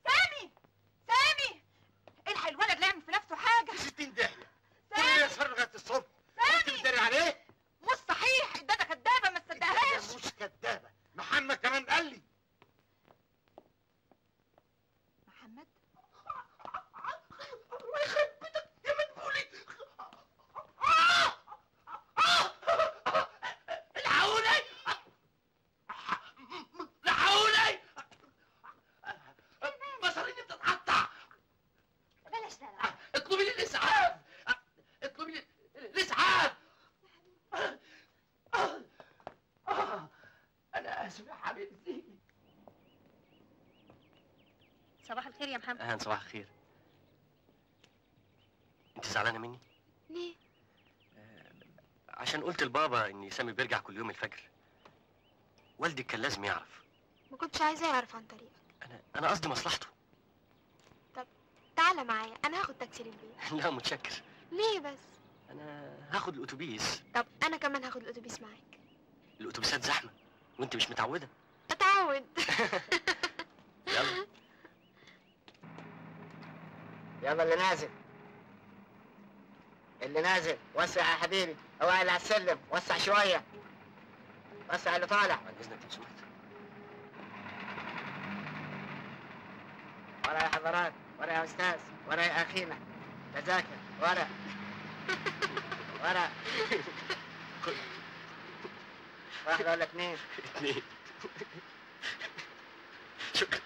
سامي سامي، الحق الولد لا يعمل في نفسه حاجة. 60 داهية. كل يسهر لغاية الصبح. انت بتداري عليه؟ مش صحيح، الداده كدابه، ما تصدقهاش. مش كدابه، محمد كمان قال لي. محمد؟ الله يخرب بيتك يا مدبولي. الحقوني الحقوني، مصاريني بتتقطع. بلاش دلع. اطلبي لي الاسعاف، اطلبي لي الاسعاف. أنا آسف يا حبيبتي. صباح الخير يا محمد. أهلا. صباح الخير. أنت زعلانة مني؟ ليه؟ عشان قلت لبابا إن سامي بيرجع كل يوم الفجر. والدك كان لازم يعرف. ما كنتش عايزاه يعرف عن طريقك. أنا قصدي مصلحته. طب تعالى معايا، أنا هاخد تاكسي للبيت. لا متشكر. ليه بس؟ أنا هاخد الأتوبيس. طب أنا كمان هاخد الأتوبيس معاك. الأتوبيسات زحمة وأنت مش متعودة. أتعود. يلا يلا. اللي نازل، اللي نازل وسع يا حبيبي، اوعى اللي على السلم، وسع شوية، وسع اللي طالع. بعد إذنك لو سمحت. ورا يا حضرات، ورا يا أستاذ، ورا يا أخينا، تذاكر ورا ورا. واحدة ولا اتنين؟ اتنين. شكرا.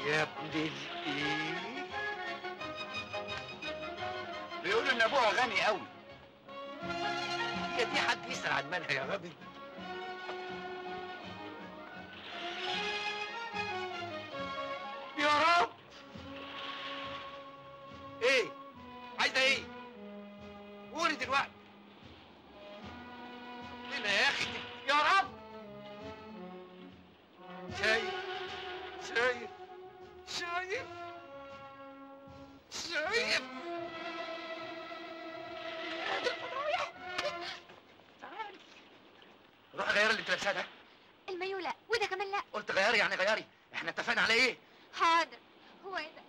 يا ابن الايه، بيقولوا ان ابوها غني قوي. يا دي حد يسأل عن مالها يا غبي؟ دلوقتي. ربنا يا اختي يا رب. شايف شايف شايف شايف. تعالي روح غيري اللي انت لابساه ده. المايو لا، وده كمان لا. قلت غيري يعني غيري، احنا اتفقنا على ايه؟ حاضر. هو ايه ده؟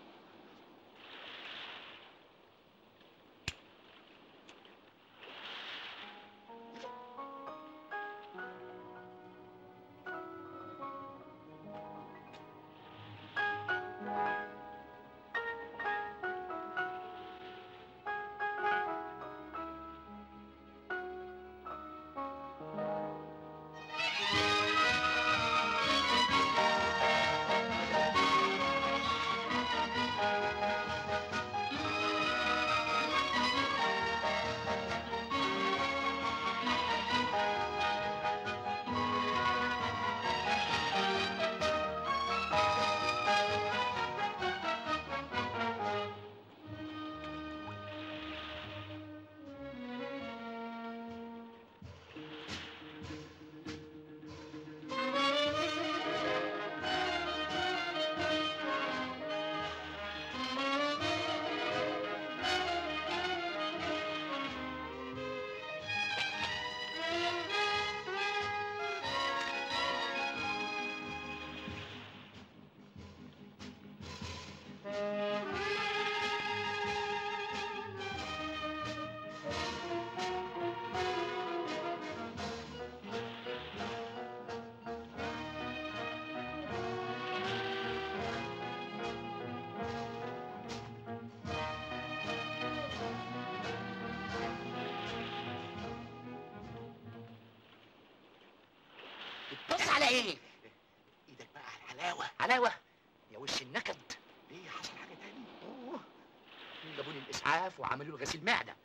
بص على ايه؟ ايدك بقى على الحلاوة. حلاوة يا وش النكد. ليه حصل حاجة تاني؟ اوه، جابوني الاسعاف وعملوا لي غسيل معده.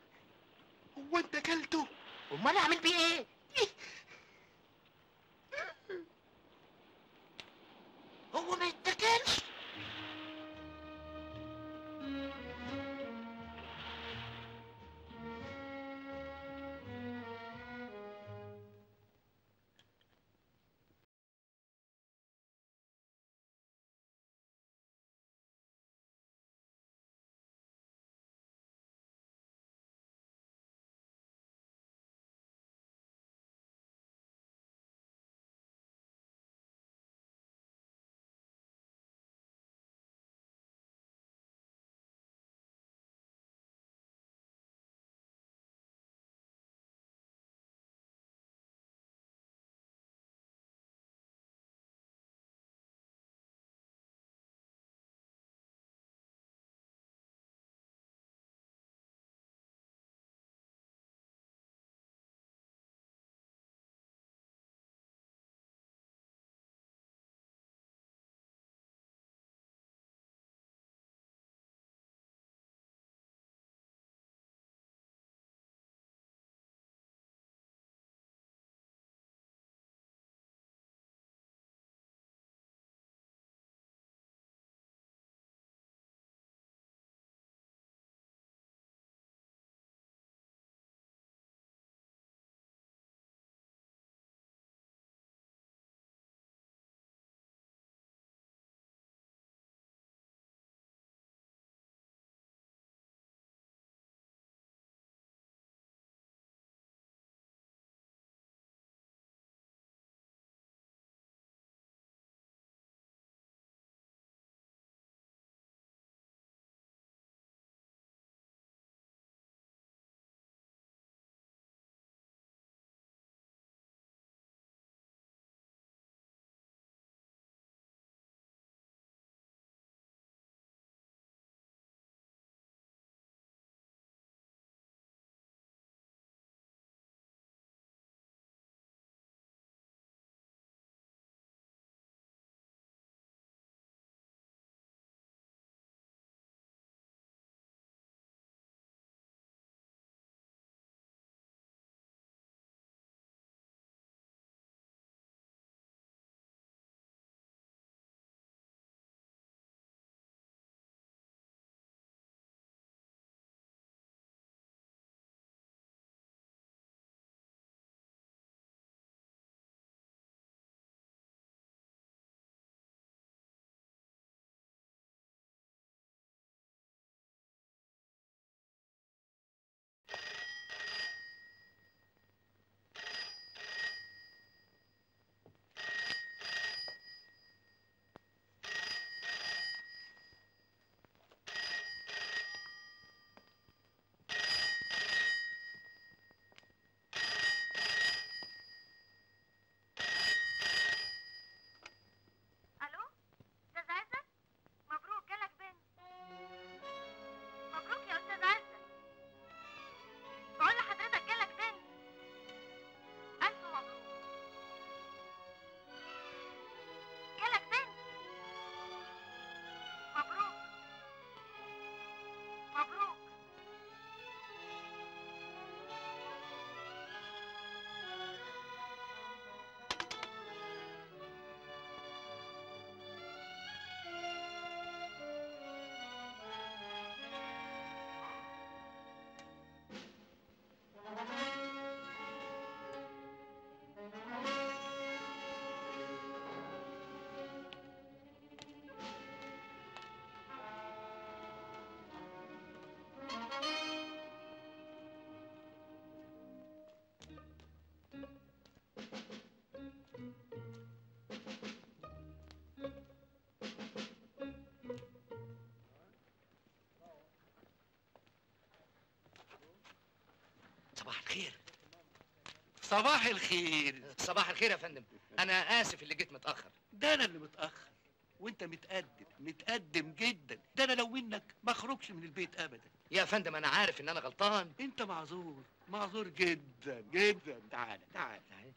هو انت اكلته؟ امال اعمل بيه ايه؟ هو ما يتاكلش. صباح الخير. صباح الخير يا فندم، انا اسف اللي جيت متاخر. ده انا اللي متاخر وانت متقدم، متقدم جدا. ده انا لو منك ما اخرجش من البيت ابدا. يا فندم انا عارف ان انا غلطان. انت معذور، معذور جدا جدا. تعالى تعالى تعالى.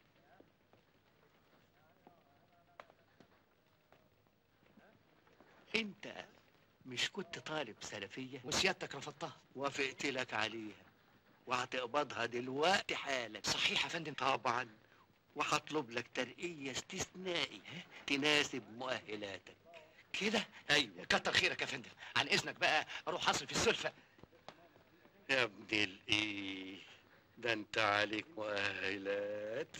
انت مش كنت طالب سلفية وسيادتك رفضتها؟ وافقت لك عليها وهتقبضها دلوقتي حالا. صحيح يا فندم؟ طبعا، وهطلب لك ترقية استثنائي تناسب مؤهلاتك. كده؟ ايوه. كتر خيرك يا فندم. عن اذنك بقى اروح اصرف السلفة. يا ابن الايه، ده انت عليك مؤهلات.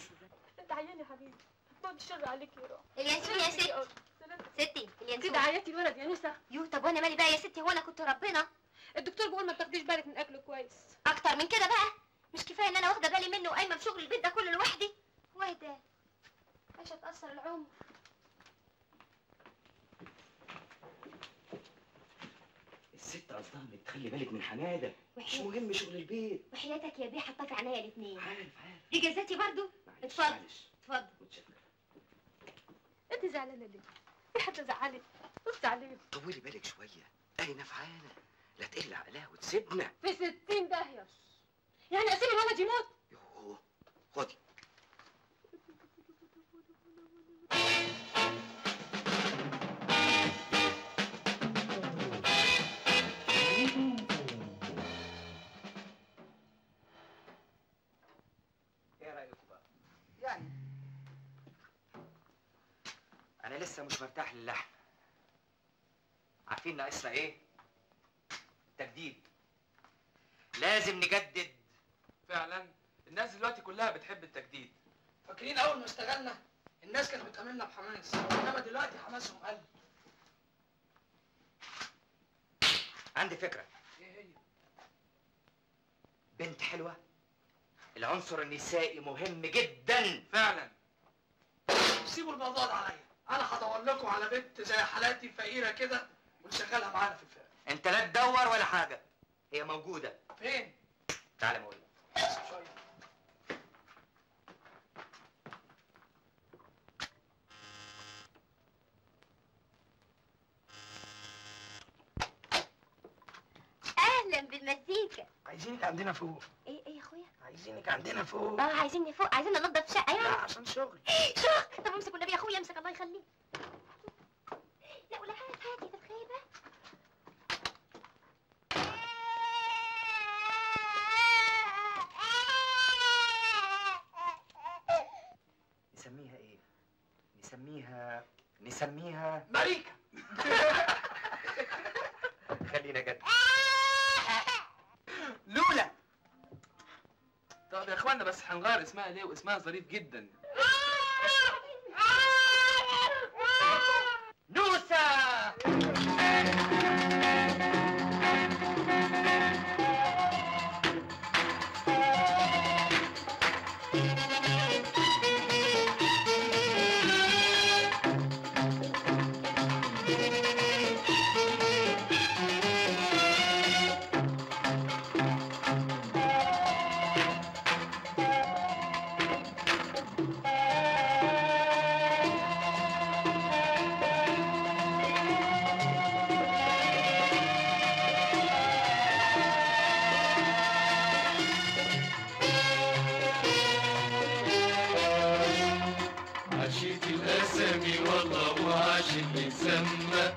انت عيان يا حبيبي، بعد الشر عليك يا روح. اليانسون يا ستي. ستي اليانسون. كده عيطتي الولد يا نوسه. يو طب وانا مالي بقى يا ستي، هو انا كنت ربنا؟ الدكتور بيقول ما تاخديش بالك من اكله كويس. اكتر من كده بقى؟ مش كفاية ان انا واخده بالي منه وقايمه بشغل البيت ده كله لوحدي؟ واهدى مش هتأثر العمر. الست قصدها انك تخلي بالك من حمادة، مش مهم شغل البيت. وحياتك يا بيه حطها في عينيا الاثنين. عارف عارف. دي جزاتي برضو. اتفضل اتفضل. متشكر. انت زعلانة ليه؟ في حد زعلك؟ بص عليه. طولي بالك شوية، اهي نفعانه، لا تقل عقلها وتسيبنا في 60 داهية. يعني اسيب الولد يموت؟ يوه خدي. ايه رايكم بقى؟ يعني انا لسه مش مرتاح للحم. عارفين ناقصنا ايه؟ تجديد. لازم نجدد. فعلا الناس دلوقتي كلها بتحب التجديد. فاكرين اول ما اشتغلنا الناس كانت بتقابلنا بحماس، انما دلوقتي حماسهم قل. عندي فكرة. ايه هي؟ بنت حلوة. العنصر النسائي مهم جدا. فعلا. سيبوا الموضوع ده عليا، انا هدور لكم على بنت زي حالاتي فقيرة كده ونشغلها معانا في الفرقة. انت لا تدور ولا حاجة، هي موجودة. فين؟ تعالى ما اقول لك. شوية. اهلا بالمزيكا. عايزينك عندنا فوق. ايه ايه يا اخويا؟ عايزينك عندنا فوق. اه عايزيني فوق، عايزين ننضف شقه يعني؟ لا عشان شغل. شغل؟ طب امسك والنبي يا اخويا، امسك الله يخليك. لا ولا هات هاتي ده الخيبه. نسميها ايه؟ نسميها ماريكا. خلينا جد. لولا. طب يا اخوانا بس هنغير اسمها ليه؟ واسمها ظريف جدا. نوسة. عشيت الأسامي والله وعاشت بيسمى.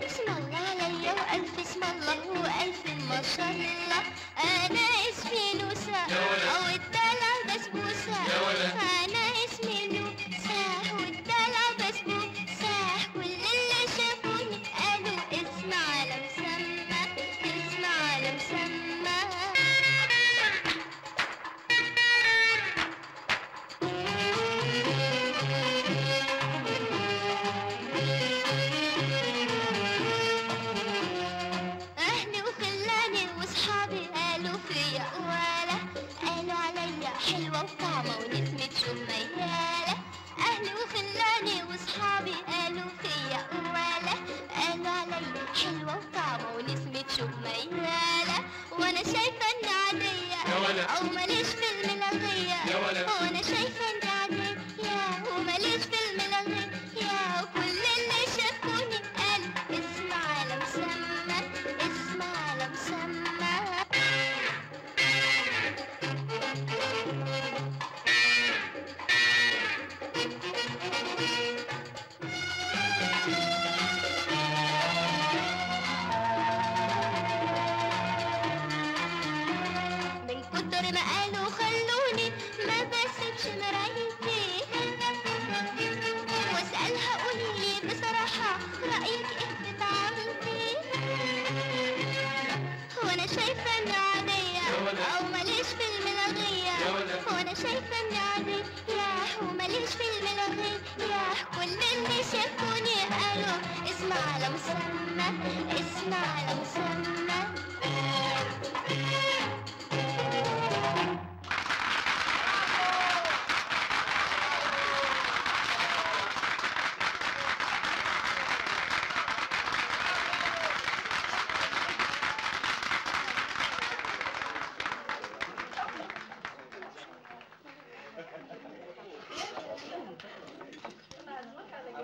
اسم على مسمى.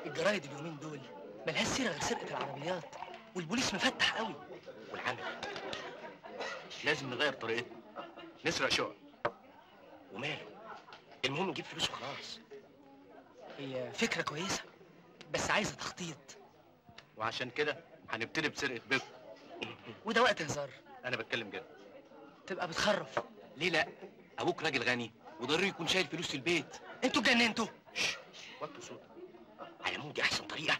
الجرايد اليومين دول ملهاش سيره غير سرقه العربيات، والبوليس مفتح قوي. والعمل لازم نغير طريقتنا، نسرق شقق. وماله، المهم نجيب فلوس وخلاص. هي فكرة كويسة بس عايزه تخطيط، وعشان كده هنبتدي بسرقه بيكو. وده وقت هزار؟ انا بتكلم جد. تبقى بتخرف. ليه لا؟ ابوك راجل غني وضروري يكون شايل فلوس في البيت. انتوا اتجننتوا. وطوا صوتك. على العموم دي احسن طريقه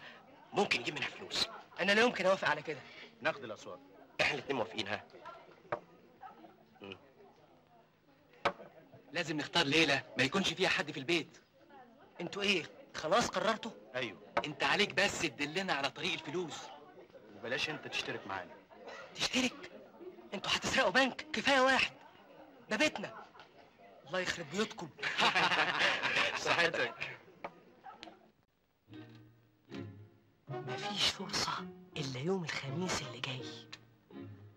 ممكن نجيب منها فلوس. انا لا يمكن اوافق على كده. ناخد الاصوات. احنا الاتنين موافقين. ها، لازم نختار ليلة ما يكونش فيها حد في البيت. انتوا ايه، خلاص قررتوا؟ ايوه. انت عليك بس تدلنا على طريق الفلوس. وبلاش انت تشترك معانا. تشترك؟ انتوا هتسرقوا بنك؟ كفاية واحد، ده بيتنا. الله يخرب بيوتكم. صحتك. مفيش فرصة إلا يوم الخميس اللي جاي.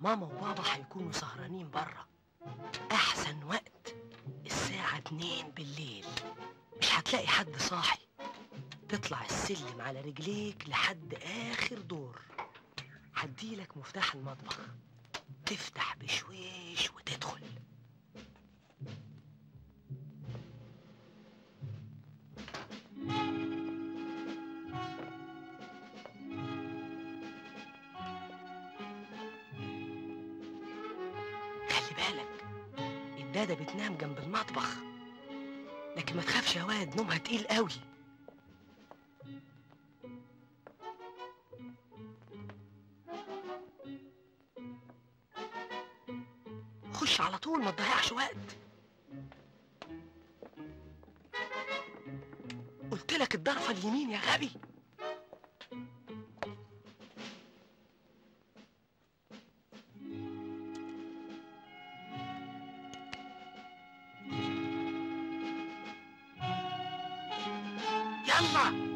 ماما وبابا هيكونوا سهرانين بره. أحسن وقت الساعة 2 بالليل، مش هتلاقي حد صاحي. تطلع السلم على رجليك لحد آخر دور، هديلك مفتاح المطبخ، تفتح بشويش وتدخل. خلي بالك، الدادة بتنام جنب المطبخ، لكن ما تخافش يا واد، نومها تقيل قوي. خش على طول، ما تضيعش وقت. قلت لك الضرفة اليمين يا غبي. يلا.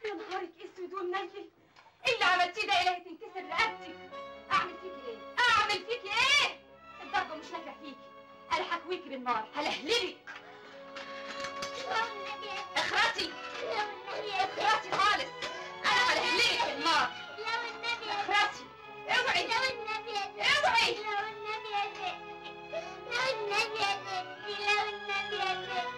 يا نهارك اسود ومنيل، ايه اللي عملتيه ده؟ الهي تنكسر رقبتك. اعمل فيكي ايه؟ اعمل فيكي ايه؟ الضربة مش نافع فيكي، انا هكويكي بالنار، هلهلبك. اخرتي اخرتي خالص، انا هلهلبك بالنار. اخرتي، اوعي اوعي. لو النبي يا ستي، لو النبي يا ستي، لو النبي يا ستي.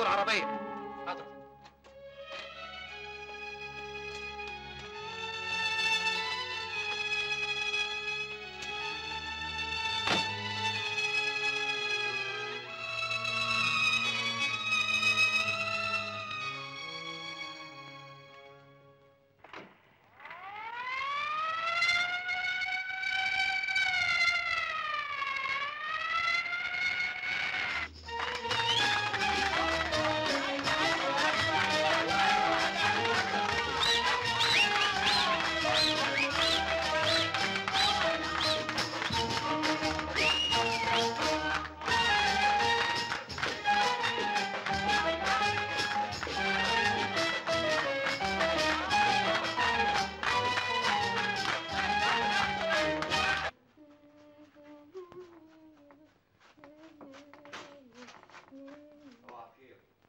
العربية. حاضر.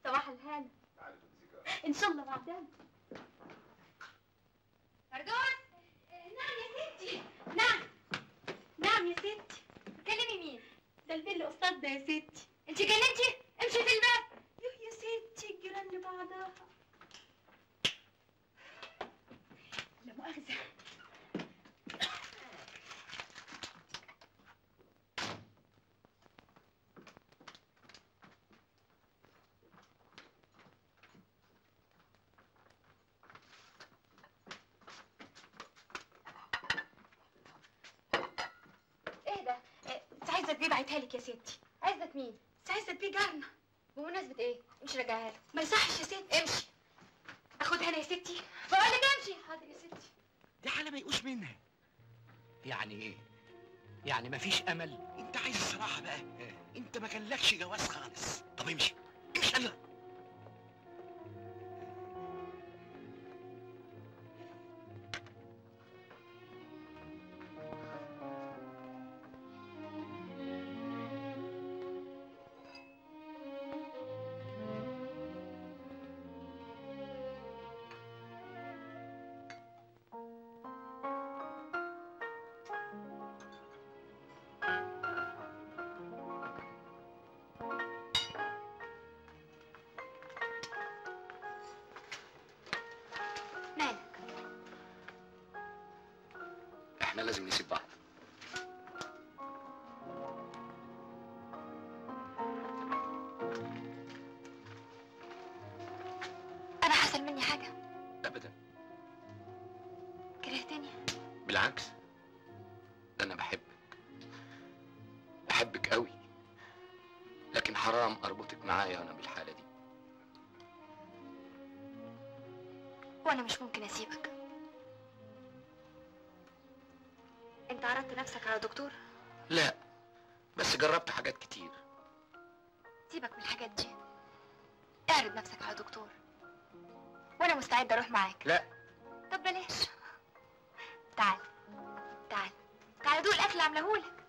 صباح الهنا. ان شاء الله بعدين. فردوس. نعم يا ستي. نعم نعم يا ستي. كلمي مين؟ ده البيل قصادنا يا ستي. انت كلمتي؟ امشي في الباب. يوه يا ستي الجيران لبعضها. لا مؤاخذة. عزت بيه بعتها لك يا ستي. عزت مين؟ عزت بيه جارنا. بمناسبة ايه؟ امشي رجعها له. ما يصحش يا ستي. امشي. اخدها انا يا ستي. بقول لك امشي. حاضر يا ستي. دي حالة ما يقوش منها. يعني ايه؟ يعني مفيش امل؟ انت عايز الصراحة بقى؟ انت ما كانلكش جواز خالص. طب امشي امشي يلا. احنا لازم نسيب بعض. انا حصل مني حاجة؟ ابدا. كرهتني؟ بالعكس، ده انا بحبك، بحبك قوي، لكن حرام اربطك معايا وانا بالحالة دي. وانا مش ممكن اسيبك. انت عرضت نفسك على دكتور؟ لا، بس جربت حاجات كتير. سيبك من الحاجات دي، اعرض نفسك على دكتور وانا مستعدة اروح معاك. لا. طب بلاش. تعال تعال تعال دوق الاكل اللي عاملهولك.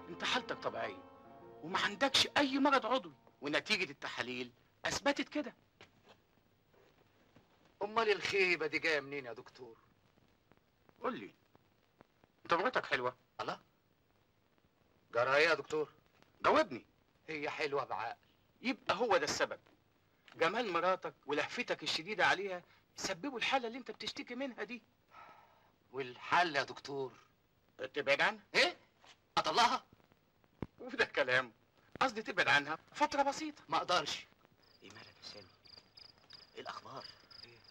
انت حالتك طبيعية وما عندكش اي مرض عضوي، ونتيجة التحاليل اثبتت كده. امال الخيبه دي جاية منين يا دكتور؟ قول لي، انت مراتك حلوة؟ الله، جرى ايه يا دكتور؟ جاوبني. هي حلوة بعقل. يبقى هو ده السبب. جمال مراتك ولهفتك الشديدة عليها سببوا الحالة اللي انت بتشتكي منها دي. والحل يا دكتور؟ تبعد عنها. ايه؟ اطلعها؟ وده كلام؟ قصدي تبعد عنها فترة بسيطة. ما اقدرش. ايه مالك يا سامي؟ ايه الاخبار؟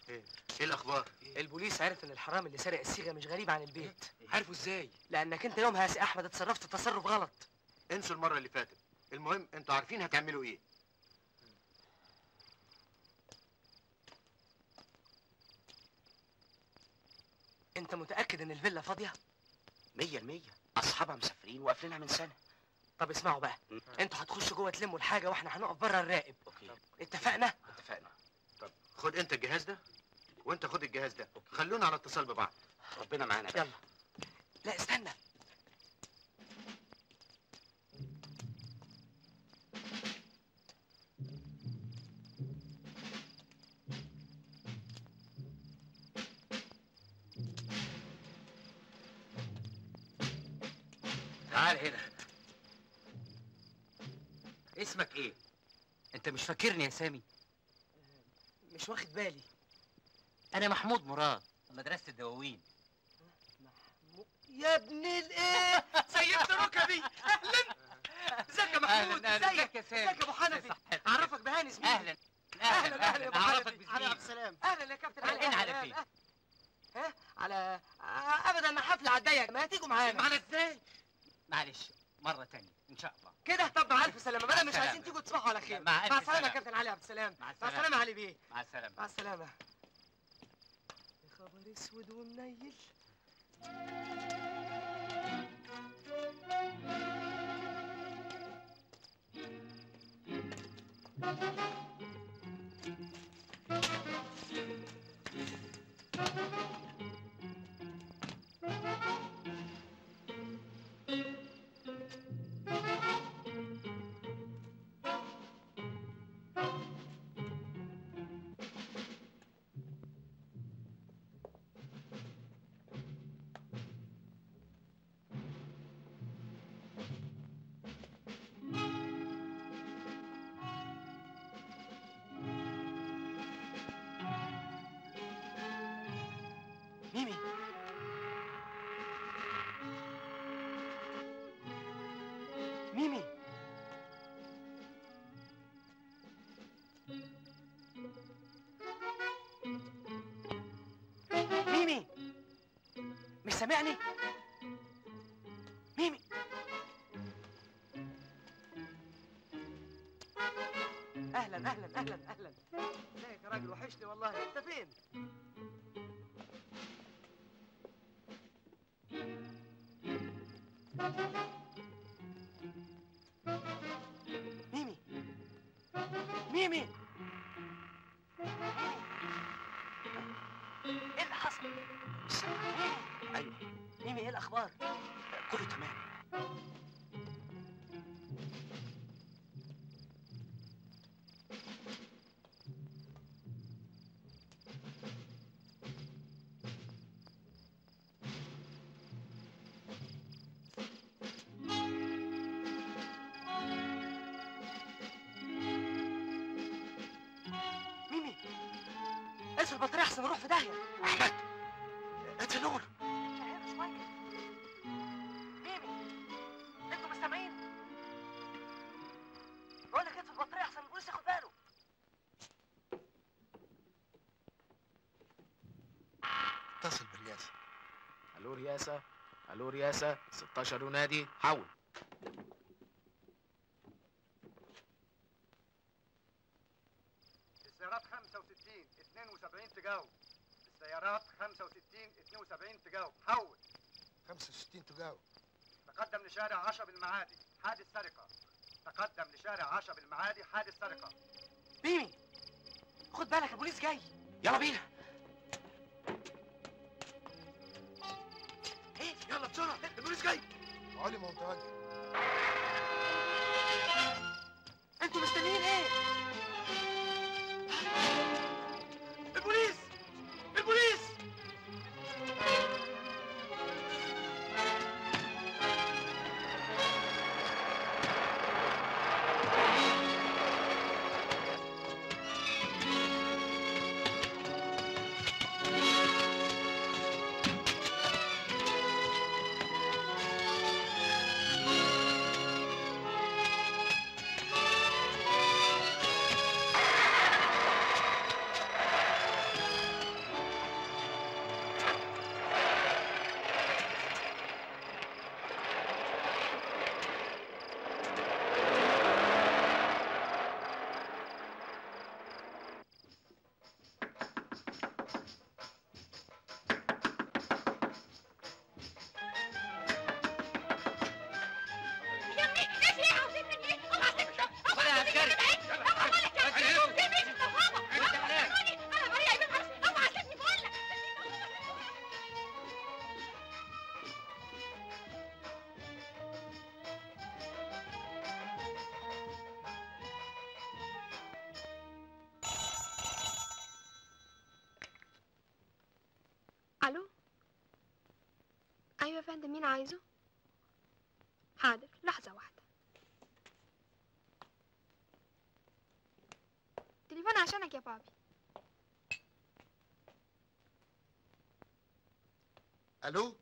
ايه الاخبار؟ البوليس عرف ان الحرامي اللي سرق الصيغة مش غريب عن البيت. عارفه ازاي؟ لانك انت يومها يا سي احمد اتصرفت تصرف غلط. انسوا المرة اللي فاتت، المهم انتوا عارفين هتعملوا ايه. انت متاكد ان الفيلا فاضية؟ 100%، اصحابها مسافرين وقافلينها من سنة. طب اسمعوا بقى، انتوا هتخشوا جوه تلموا الحاجة واحنا هنقف بره نراقب. okay، اتفقنا؟ اتفقنا. طب خد انت الجهاز ده وانت خد الجهاز ده، خلونا على اتصال ببعض. ربنا معانا بقى. يلا. لا استنى. تعال هنا. اسمك ايه؟ انت مش فاكرني يا سامي؟ مش واخد بالي. انا محمود مراد، مدرسة الدواوين. يا ابن الايه، سيبت ركبي. اهلا، ازيك يا محمود؟ ازيك يا سامي؟ ازيك يا ابو حنفي؟ اعرفك بهاني زميلي. اهلا اهلا اهلا يا ابو حنفي. على السلامة. اهلا يا كابتن. على على فين؟ ها؟ على ابدا، حفلة على الضيق، ما تيجوا معانا؟ معانا ازاي؟ معلش مرة تانية ان شاء الله. كده؟ طب مع الف سلامة. بدل مش عايزين تيجوا تصبحوا على خير. مع السلامة يا كابتن علي عبد السلام. مع السلامة. مع السلامة علي بيه. مع السلامة. مع السلامة. يا خبر اسود ومنيل. ميمي، ميمي، ميمي، مش سامعني؟ ميمي، اهلا اهلا اهلا اهلا. ازيك يا راجل؟ وحشني والله. انت فين؟ ميمي، ميمي، ايه اللي حصل؟ ميمي. ايوه ميمي، ايه الاخبار؟ كله تمام. اقفل البطارية احسن نروح في داهية. احمد اطفي النور. مش مايكل. ميمي، انتوا مش سامعين؟ بقول لك اطفي البطارية احسن البوليس ياخد باله. اتصل بالرئاسة. الو رئاسة، الو رئاسة، 16 ينادي، حول. السيارات 65 72 تجاوب. السيارات 65 72 تجاوب، حول. 65 تجاوب. تقدم لشارع عشب المعادي، حادث سرقة. تقدم لشارع عشب المعادي، حادث سرقة. ميمي، خد بالك البوليس جاي. يلا بينا. ايه؟ يلا بسرعة، البوليس جاي. علي ما هو متوجه. انتوا مستنيين ايه؟ البوليس، البوليس. الو. ايوه يا فندم، مين عايزه؟ حاضر، لحظة واحدة. تليفون عشانك يا بابي. الو،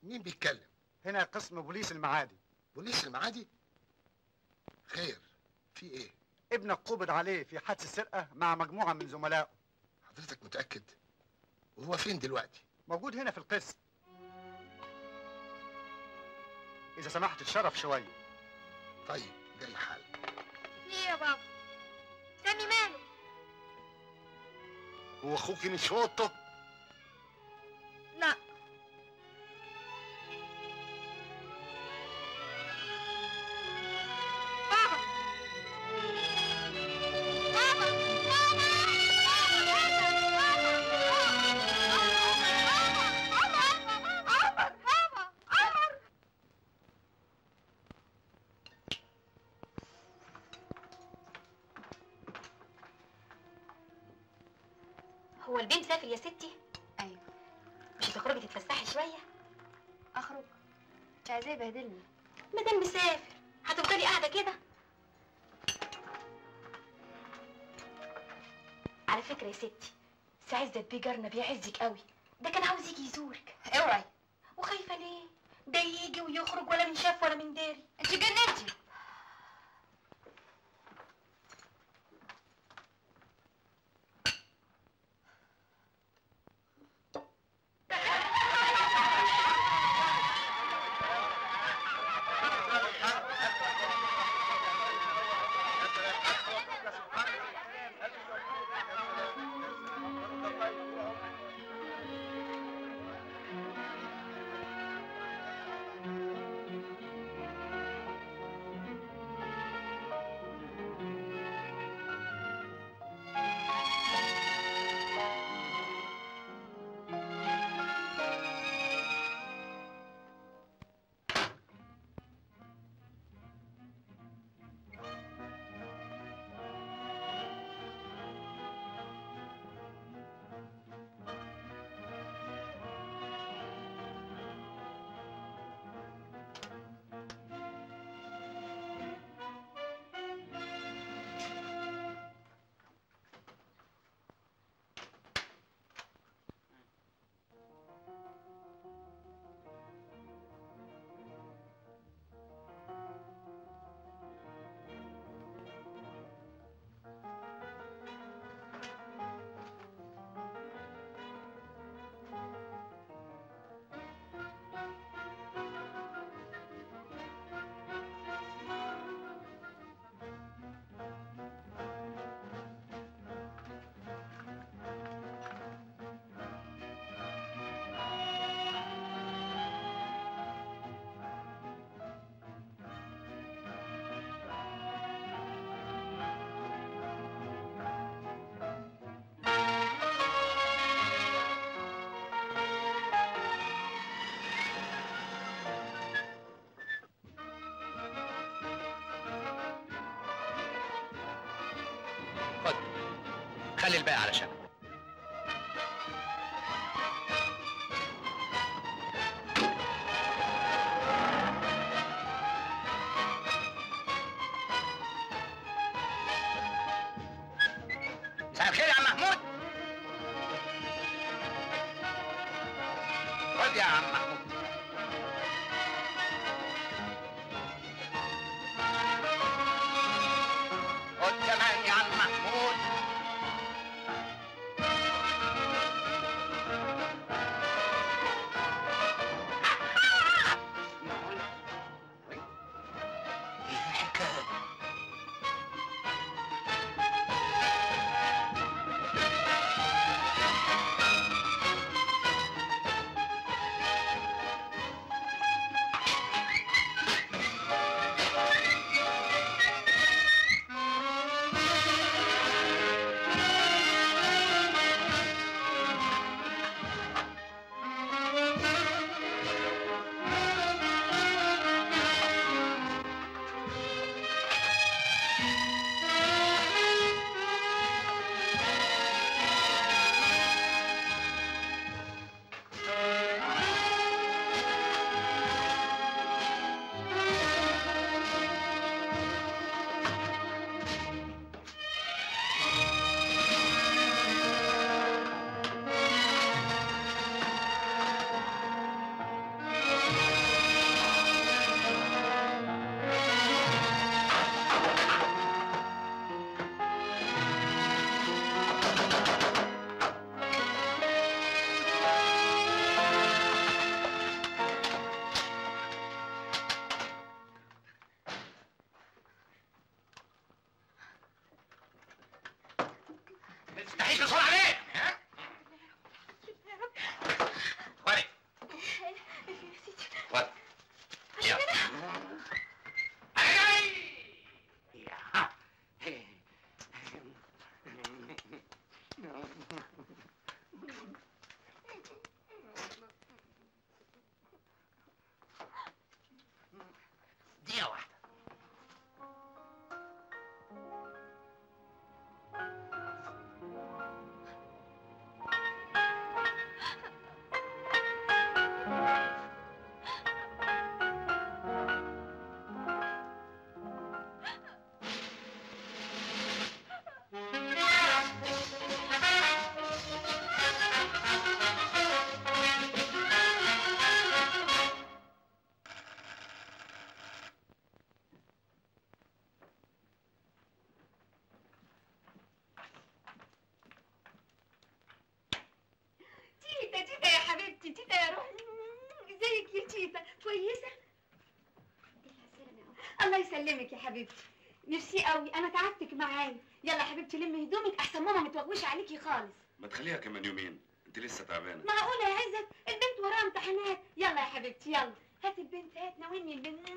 مين بيتكلم؟ هنا قسم بوليس المعادي. بوليس المعادي؟ خير، في ايه؟ ابنك قبض عليه في حادث السرقة مع مجموعة من زملائه. حضرتك متأكد؟ وهو فين دلوقتي؟ موجود هنا في القسم. إذا سمحت تشرف شوية. طيب، جاي حالا. في ايه يا بابا؟ سامي ماله؟ هو أخوكي مش في أوضته؟ لا. بابا بابا بابا بابا عمر بابا عمر. هو البيه مسافر يا ستي؟ ايوه. مش هتخرجي تتفسحي شوية؟ اخرج؟ مش عايزاه يبهدلني. مادام مسافر هتفضلي قاعدة كده؟ على فكرة يا ستي، سي عزت بيه جارنا بيعزك قوي، ده كان عاوز يجي يزورك. اوعي. وخايفة ليه؟ ده يجي ويخرج ولا من شاف ولا من داري. انت اتجننتي. خلي الباقي علشانك. مساء الخير يا عم محمود. خد يا عم محمود. خد كمان يا عم محمود. تفتحيش بسرعة ليه؟ ها؟ يا رب. وري. يا وري. عشان دقيقة واحدة. تيتا تيتا يا حبيبتي، تيتا يا روحي، ازيك يا تيتا؟ كويسة؟ الله يسلمك يا حبيبتي، ميرسي قوي، انا تعبتك معايا. يلا يا حبيبتي لمي هدومك احسن ماما متوغوشه عليكي خالص. ما تخليها كمان يومين، انت لسه تعبانة. معقولة يا عزت؟ البنت وراها امتحانات. يلا يا حبيبتي يلا، هات البنت، هات ناولني البنت.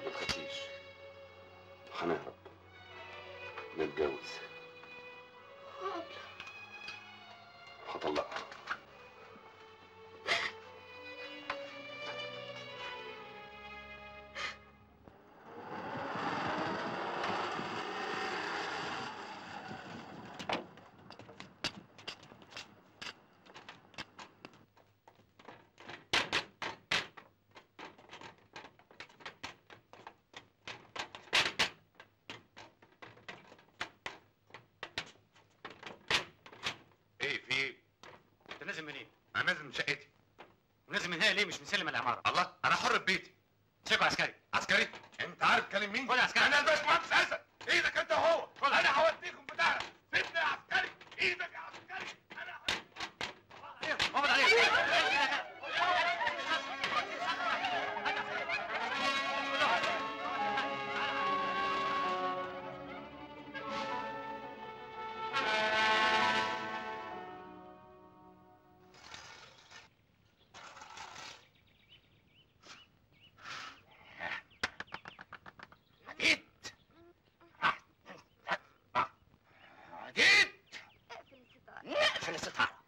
ما تخافيش، هنهرب نتجوز. هطلقها. ايه في ايه؟ انت نازل منين؟ انا نازل من شقتي. ونازل من هنا ليه مش مسلم العمارة؟ الله، انا حر في بيتي. امسكوا عسكري. عسكري؟ انت عارف كلام مين؟ خد يا عسكري. انا الباشمهندس اسد. ايدك انت وهو، انا هوديكم في داهية. سيبني يا عسكري، ايدك يا عسكري. انا اقبض عليك. عديت عديت. اقفل الستارة. نقفل الستارة.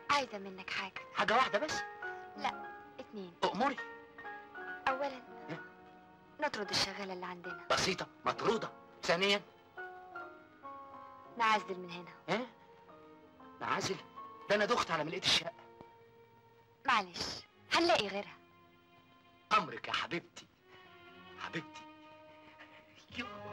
عايزة منك حاجة. حاجة واحدة بس؟ لا، اتنين. أؤمري. أولا نطرد الشغالة اللي عندنا. بسيطة، مطرودة. ثانيا نعزل من هنا. ايه؟ نعزل؟ ده أنا دخت على ما لقيت الشقة. معلش، هنلاقي غيرها. أمرك يا حبيبتي، حبيبتي. يوه.